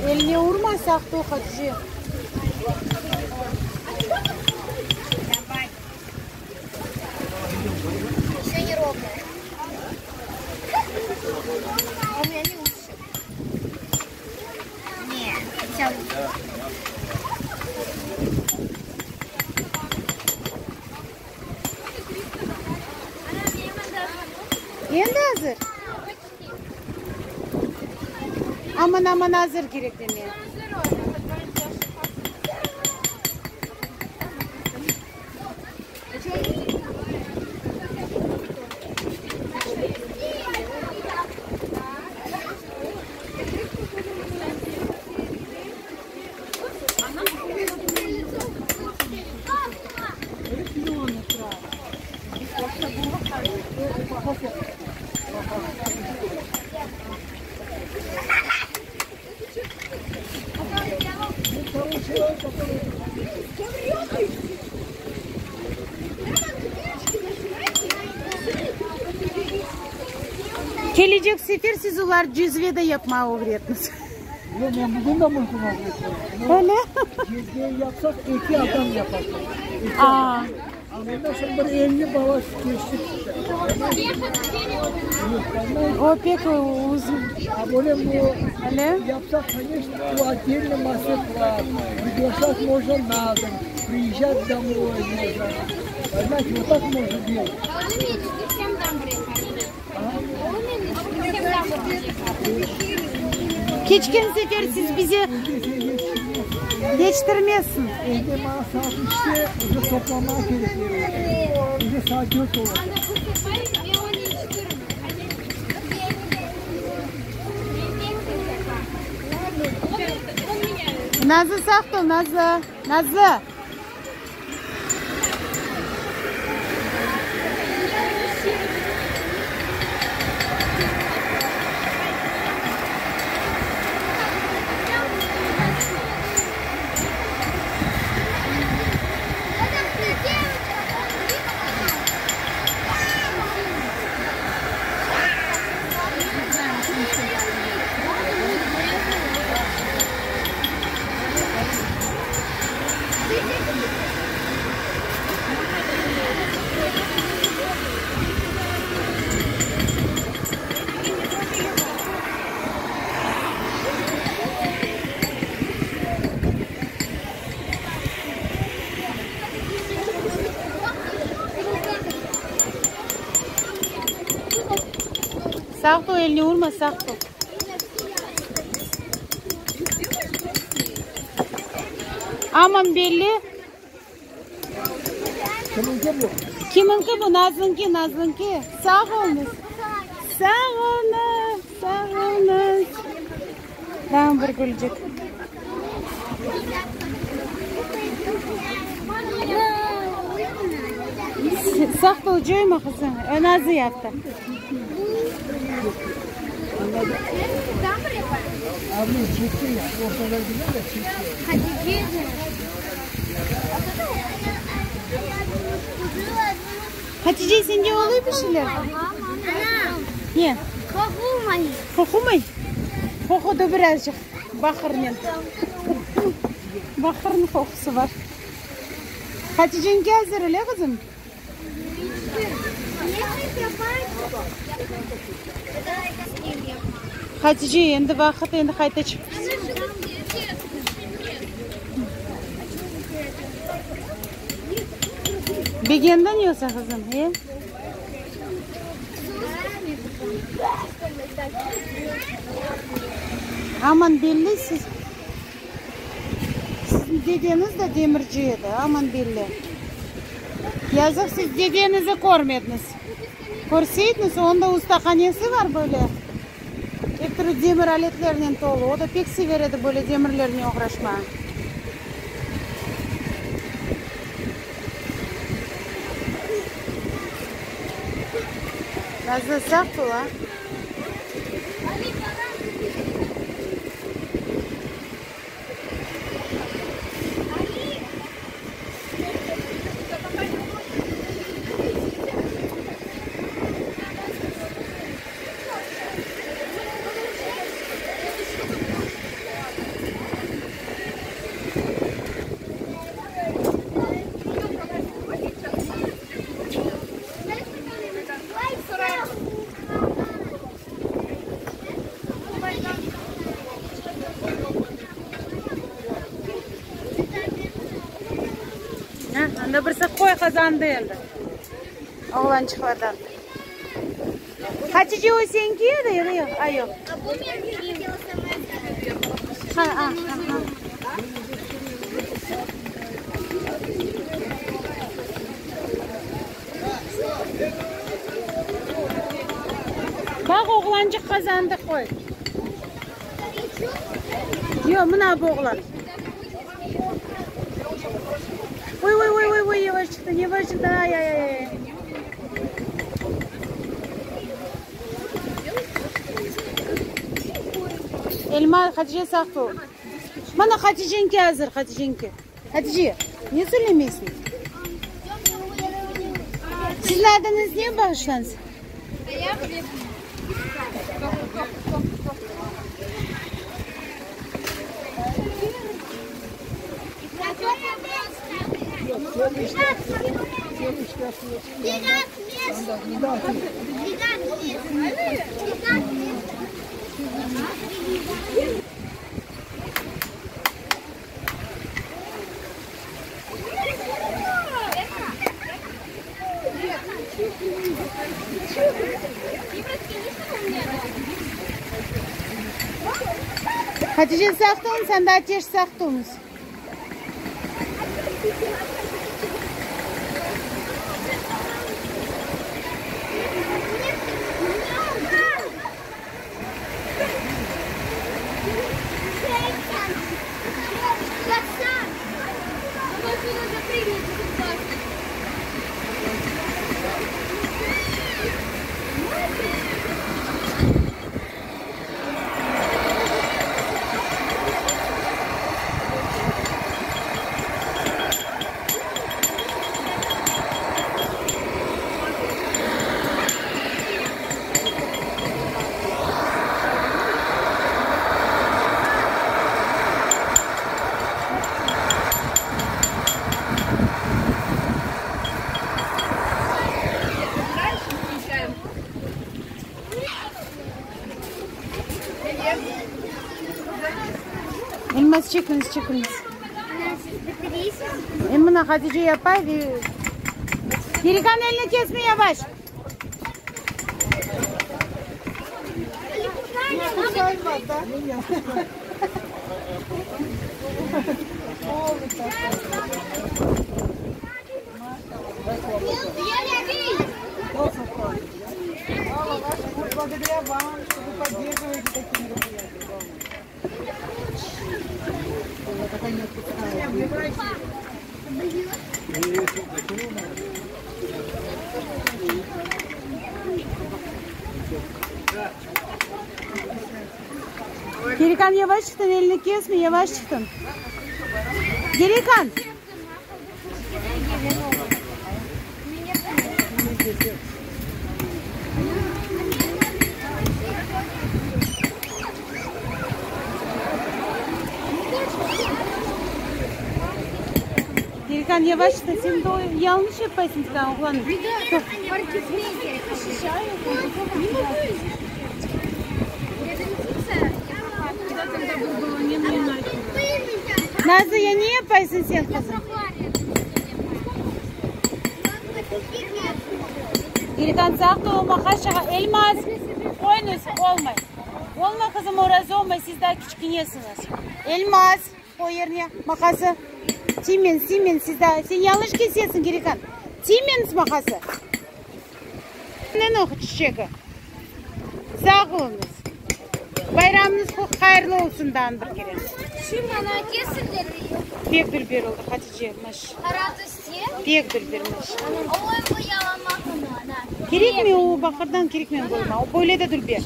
Eline urma saqlı ol, Hatice. Давай. Еще не ровно. А у меня не лучше. Не, хотя лучше. Endi azır? Aman, aman, azır kerek deme. Kelecek sefer siz olar cezve de yapmağa ögretiniz. Yoq, men bugün de mümkün ögretmeyim. Öyle? Cezveyi yapsaq, eki adam yapar. Eki Aa. adam. Ondan soñ bir 50 bala keçti. O pek uzun. A böyle bu Öyle? yapsaq, конечно, bu отдельно мастер-класс. Приглашать можно на дом, приезжать домой можно. Понимаете, вот так можно делать. Keçken sefer siz bize keçtirmezsiñ. Evde bana saat 3'te уже toplamaq kerek. Уже saat 4 olacaq. Nazlı saqlı ol, Nazlı. Nazlı. Sağ ol, eline urma, sağ ol. Aman belli. Kiminki bu? Kiminki bu? Nazlınki, Nazlınki. Sağ oluñız. Sağ oluñız, sağ oluñız. Daa bir gülcik. Sağ ol, coyma qızım. Nazlı yaptı. Hatice, sende oluy bir şeyler? Ne? Qoqumay. Qoqumay? Qoqudı birazcıq. Baqırnen. Baqırnıñ qoqusı bar. Haticeñki azır, öyle qızım? Hatice, endi vaqıt, endi qayta çıqıp. Begendiñ yoqsa, qızım, e? Aman belli, siz, siziñ dedeñiz de demirci edi, aman belli. Yazıq, siz dedeñizni körmediñiz. Körseydiñiz, onıñ da ustahanesi var böyle. Er türlü demir aletlernen tolu. O da pek sever edi böyle demirlernen oğraşmağa. Nazlı, sağ ol, a. Anda birisi qoy qazandı endi. Oğlançıqlardan. Hatice o señki edi ya da yoq? A, yoq. Ha, a, aha. Baq, oğlançıq qazandı, qoy. Yoq, mına bu oğlan. Oy, oy, oy, oy, oy, yavaş çıqtı, yavaş çıqtı, ay, ay, ay, ay. Elma, Hatice sağ ol. Mana Haticeñki azır, Haticeñki. Hatice, ne söylemeysiñ? Siziñ adıñız ne, bağışlañız? Hatice sağ oluñ, sen de ateş sağ oluñız. Elmaz çekiñiz, çekiñiz. E mına Hatice yapay ve Perihan elini kesme yavaş. отпускаем вас, да? Меня. Полный Благодаря вам, что вы поддерживаете такие мероприятия. Пока не отпускаю. Gerikan yavaş çıktın, elini kesme, yavaş çıktın. Gerikan. Gerikan yavaş çıktın, sen de o yanlış yapaysın sen oğlanım. Nazlı ya ne yapaysın sen qızım? Gerikan saqlı olma, haşağa Elmaz. Qoyuñız, olmay. Olmay qızım, oraza olmay, siz daa kiçkenesiñiz. Elmaz, qoy yerine maqası. Tiymeñiz, tiymeñiz, siz daa, sen yañlış kesesiñ, Gerikan. Tiymeñiz maqası. Çiçegi. Sağ oluñız. Bayramıñız hayırlı olsun daa bir kere. Pek dülber oldı, Hatice, maş. Pek dülber, maş. Kerekmi o baqırdan kerekmi boyma, o böyle de dülber.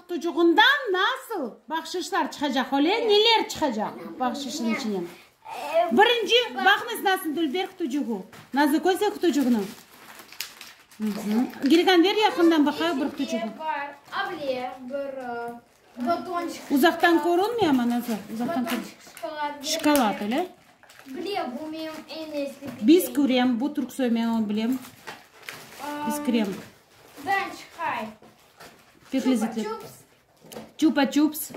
qutucuğından nasıl bahşışlar çıqacaq, öyle? Neler çıqacaq bahşışnıñ içinden? Birinci, baqıñız nasıl dülber qutucuğı. Nazlı, köster qutucuğını. Girikan, ver yaqından baqayıq bir qutucuğı. Bar, able, bir batonçik. Uzaqtan körünmey amma, Nazlı, uzaqtan körünmey. Şokolad. Şokolad, öyle? Bile, bu menim eñ eski Biz krem, bu Türksoy, men onı bilem. Biz krem. Dan çıqay. Pek lezzetli. Çupa-çups.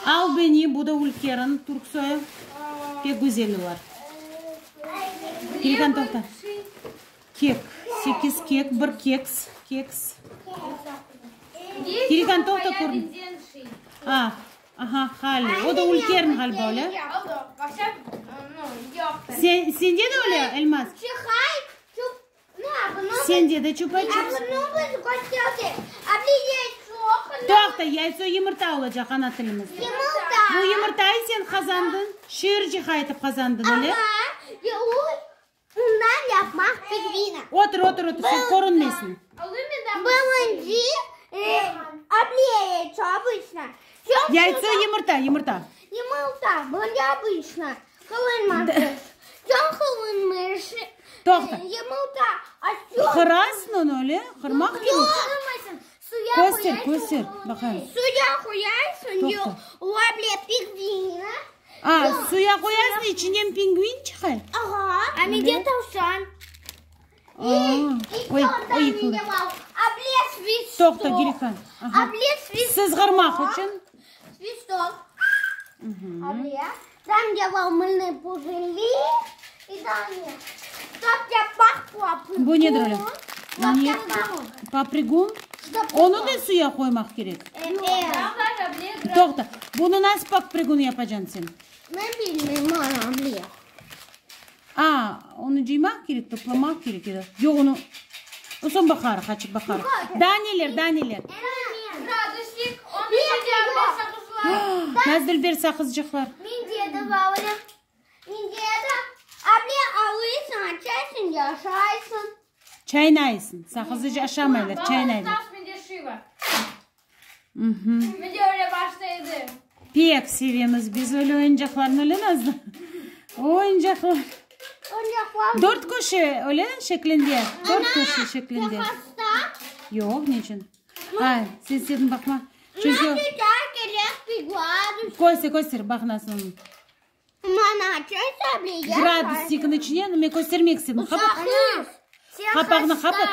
Al beni, bu da ülkerin Türksoyı. Pek güzel olar. Gülkan toqta. Kek, sekiz kek, bir keks, keks. Gülkan toqta körün. A, aha, hali. O da ülkerin ğaliba, öyle? Sen, sende de öyle, Elmaz? Sende de çupa-çups. Toqta, yaytso yımırta olacaq ana tilimizde. Bu yımırtayı sen qazandıñ, şiirci qaytıp qazandıñ, öyle? Otur, otur, otur, sen körünmeysiñ. Yaytso yımırta, yımırta. Toqta. Qırasıñ onı öyle, qırmaq kerek. Köster, köster, baqayım. Toqta. A, suya qoyasıñ, içinden pingvin çıqa? Oy, oy yıqıldı. Toqta, Gülkan. Aha. Sızğırmaq içün. Bu nedir öyle? Ne? Paprigun? Onı da suya qoymaq kerek. Toqta, bunı nasıl paprigun yapacañ sen? A, onı cıymaq kerek, toplamaq kerek edi. Yoq, onı soñ baqarıq, açıp baqarıq. Daa neler, daa neler? Naz dülber saqızcıqlar. Çaynaysıñ, saqızı aşamaylar, çaynaylar. Pek sevemiz biz öyle oyuncaqlarnı, öyle Nazlı? Oyuncaqlar. Dört köşe, öyle şeklinde, dört köşe şeklinde. Yoq, ne içün? Ay, sen istediñ baqma. Çünki... Köster, köster, baq nasıl. Gradusnikniñ içine men köstermek istedim. Qapağını qapat.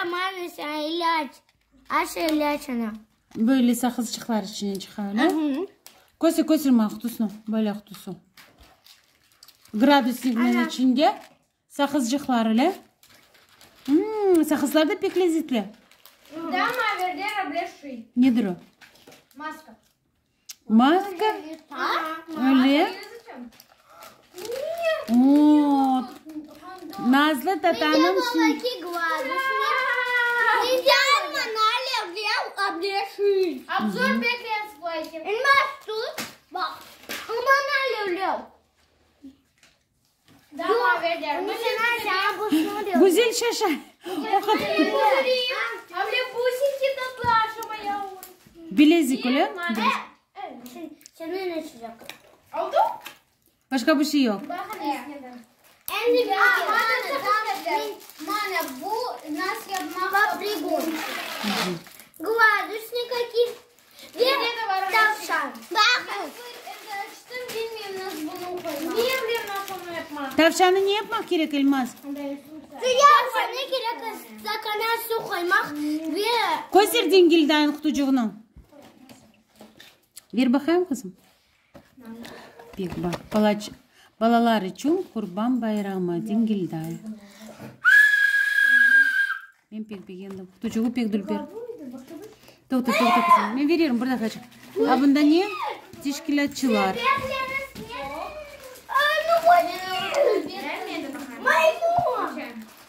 Böyle saqızçıqlar içinden çıqa, öyle? Köster, köster maña qutusını, böyle qutusı. Gradusnikniñ içinde saqızçıqlar, öyle? Saqızlar da pek lezzetli. Nedir o? Maska. Maska? Öyle? O, Nazlı tatanıñ şimdi... Güzel şaşa. Bilezik öyle? Başqa bir şey yoq. Tavşannı ne yapmaq kerek, Elmaz? Köster dingildayın qutucığını. Ver baqayım, qızım. Pek baq, balalar içün Qurban bayramı, dingilday. Men pek begendim. Qutucuğı pek dülber. Toqta, toqta, qızım. Men veririm, bir daqaçıq. A bunda ne? Teşkilâtçılar.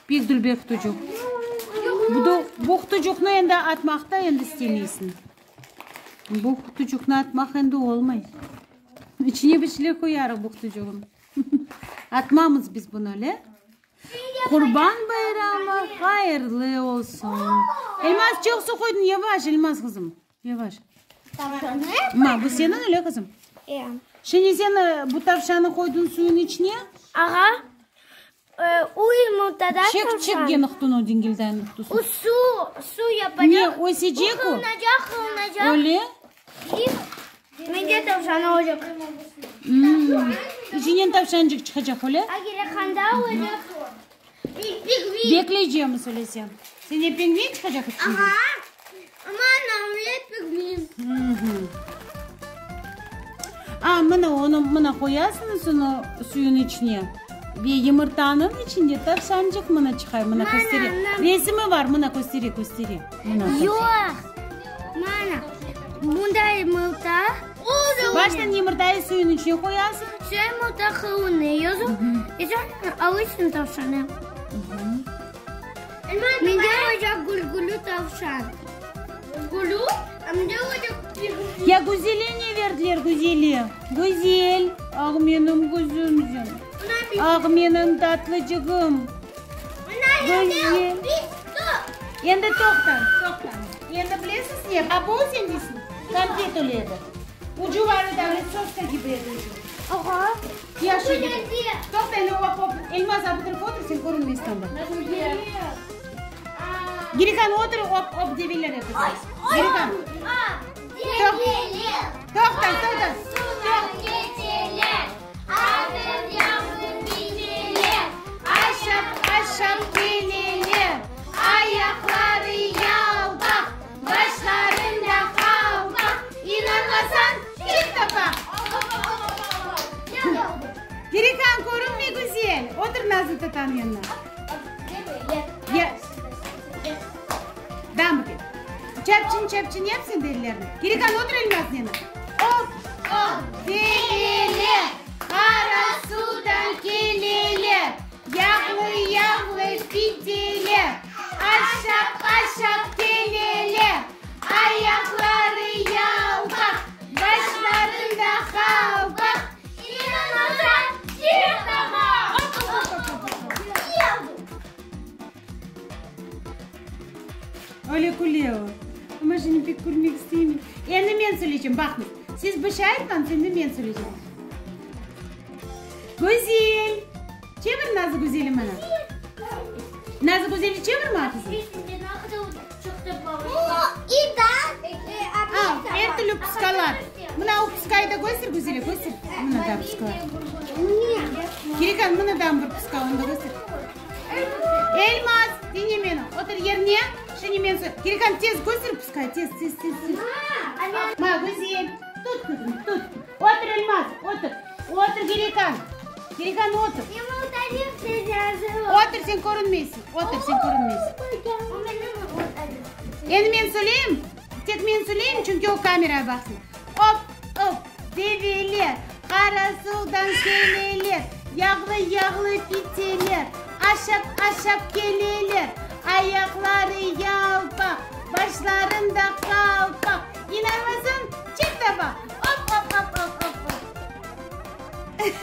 Pek dülber qutucuq. Bu da, bu qutucuqnı endi atmaq da endi istemeysiñ. Bu qutucuqnı atmaq endi olmay. İçine bir şeyler qoyarıq bu qutucuğın. Atmamız biz bunı, öyle? Qurban bayramı hayırlı olsun! Elmaz, çoq su qoydıñ, yavaş, Elmaz qızım, yavaş. Ma, bu seniñ öyle, qızım? Şimdi sen bu tavşanı qoydıñ suyun içine? Ağa, u yımırtada Çek, tavşan. çek gene qutunu, dingildayın qutusı. U su, su yapacaq. Ne, ösecek o? Qılınacaq, qılınacaq. Öyle? Mende tavşan olacaq. İçinden tavşancıq çıqacaq, öyle? Agere qanda olacaq? Pingvin. Bekleycemiz öylese. Sende pingvin çıqacaq içinden? Aha. Aman, omlet pingvin. A, mına onı mına qoyasıñız onı suyun içine ve yımırtanıñ içinde tavşancıq mına çıqar, mına köstere. Resimi bar, mına köstere, köstere. Mına tavşan. Yoq. Mana, bunda yımırta. Baştan yımırtayı suyun içine qoyasıñ. Şu yımırta qılını yazıp, e soñ alırsıñ tavşanı. Mende olacaq gülgülü tavşan. Gülgülü, a mende olacaq pigmi. Ya Güzele ne verdiler, Güzele? Güzel, ah menim güzümcim, ah menim tatlıcığım. Güzel. Endi toqtañ, toqtañ. Endi bilesiz ne? A bu sen deysiñ, konfet öyle edi. Ucu bar edi, öyle soska kibi edi ucu. Aha. Ya şu kibi. Toqta endi, hop, hop. Elmaz, a bu tarafa otur, sen körünmeysiñ anda. Girikan, otur, hop, hop, develer yapacağız. Girikan. Toqta, toqta. Aşap, aşap keleler, ayaqları yalpaq, başlarında qalpaq, inanmasañ, çek tapa. Girikan, körünmey güzel. Otur Nazlı tatanıñ yanına. Ya. Dam bugün. Çapçın, çapçın yap sen de ellerini. Girikan, otur Elmaz'nıñ yanına. Op, op, develer, qara suvdan keleler, yağlı, yağlı piteler, aşap, aşap keleler, ayaqları yalpaq, başlarında qalpaq. İnanmasañ, çek tapa. Op, op, op, op, op, op. Öyle küle o. Amma şimdi pek külmek isteyim. Endi men söyleycem, baqıñız. Siz bir şey aytmañız, endi men söyleycem. Güzel! Çevir Nazlı Güzeli mana. Nazlı Güzeli çevir maña qızım. Al, er türlü pıskalar. Mına o pıskayı da köster, Güzeli, köster. Mına da pıskalar. Kirikan, mına da bir pıska, onı da köster. Elmaz, diñle meni, otur yerine, şimdi men sö-, Kirikan, tez köster pıskayı, tez, tez, tez, tez. Ma, Güzel, tut, qızım, tut. Otur, Elmaz, otur. Otur, Kirikan. Kirikan, otur. Otur, sen körünmeysiñ, otur, sen körünmeysiñ. Endi men söyleyim, tek men söyleyim, çünki o kamerağa baqsın. Op, op, develer, qara suvdan keleler, yağlı-yağlı piteler, aşap-aşap keleler, ayaqları yalpaq, başlarında qalpaq. İnanmasañ, çek de baq. Op, op, op, op, op, op.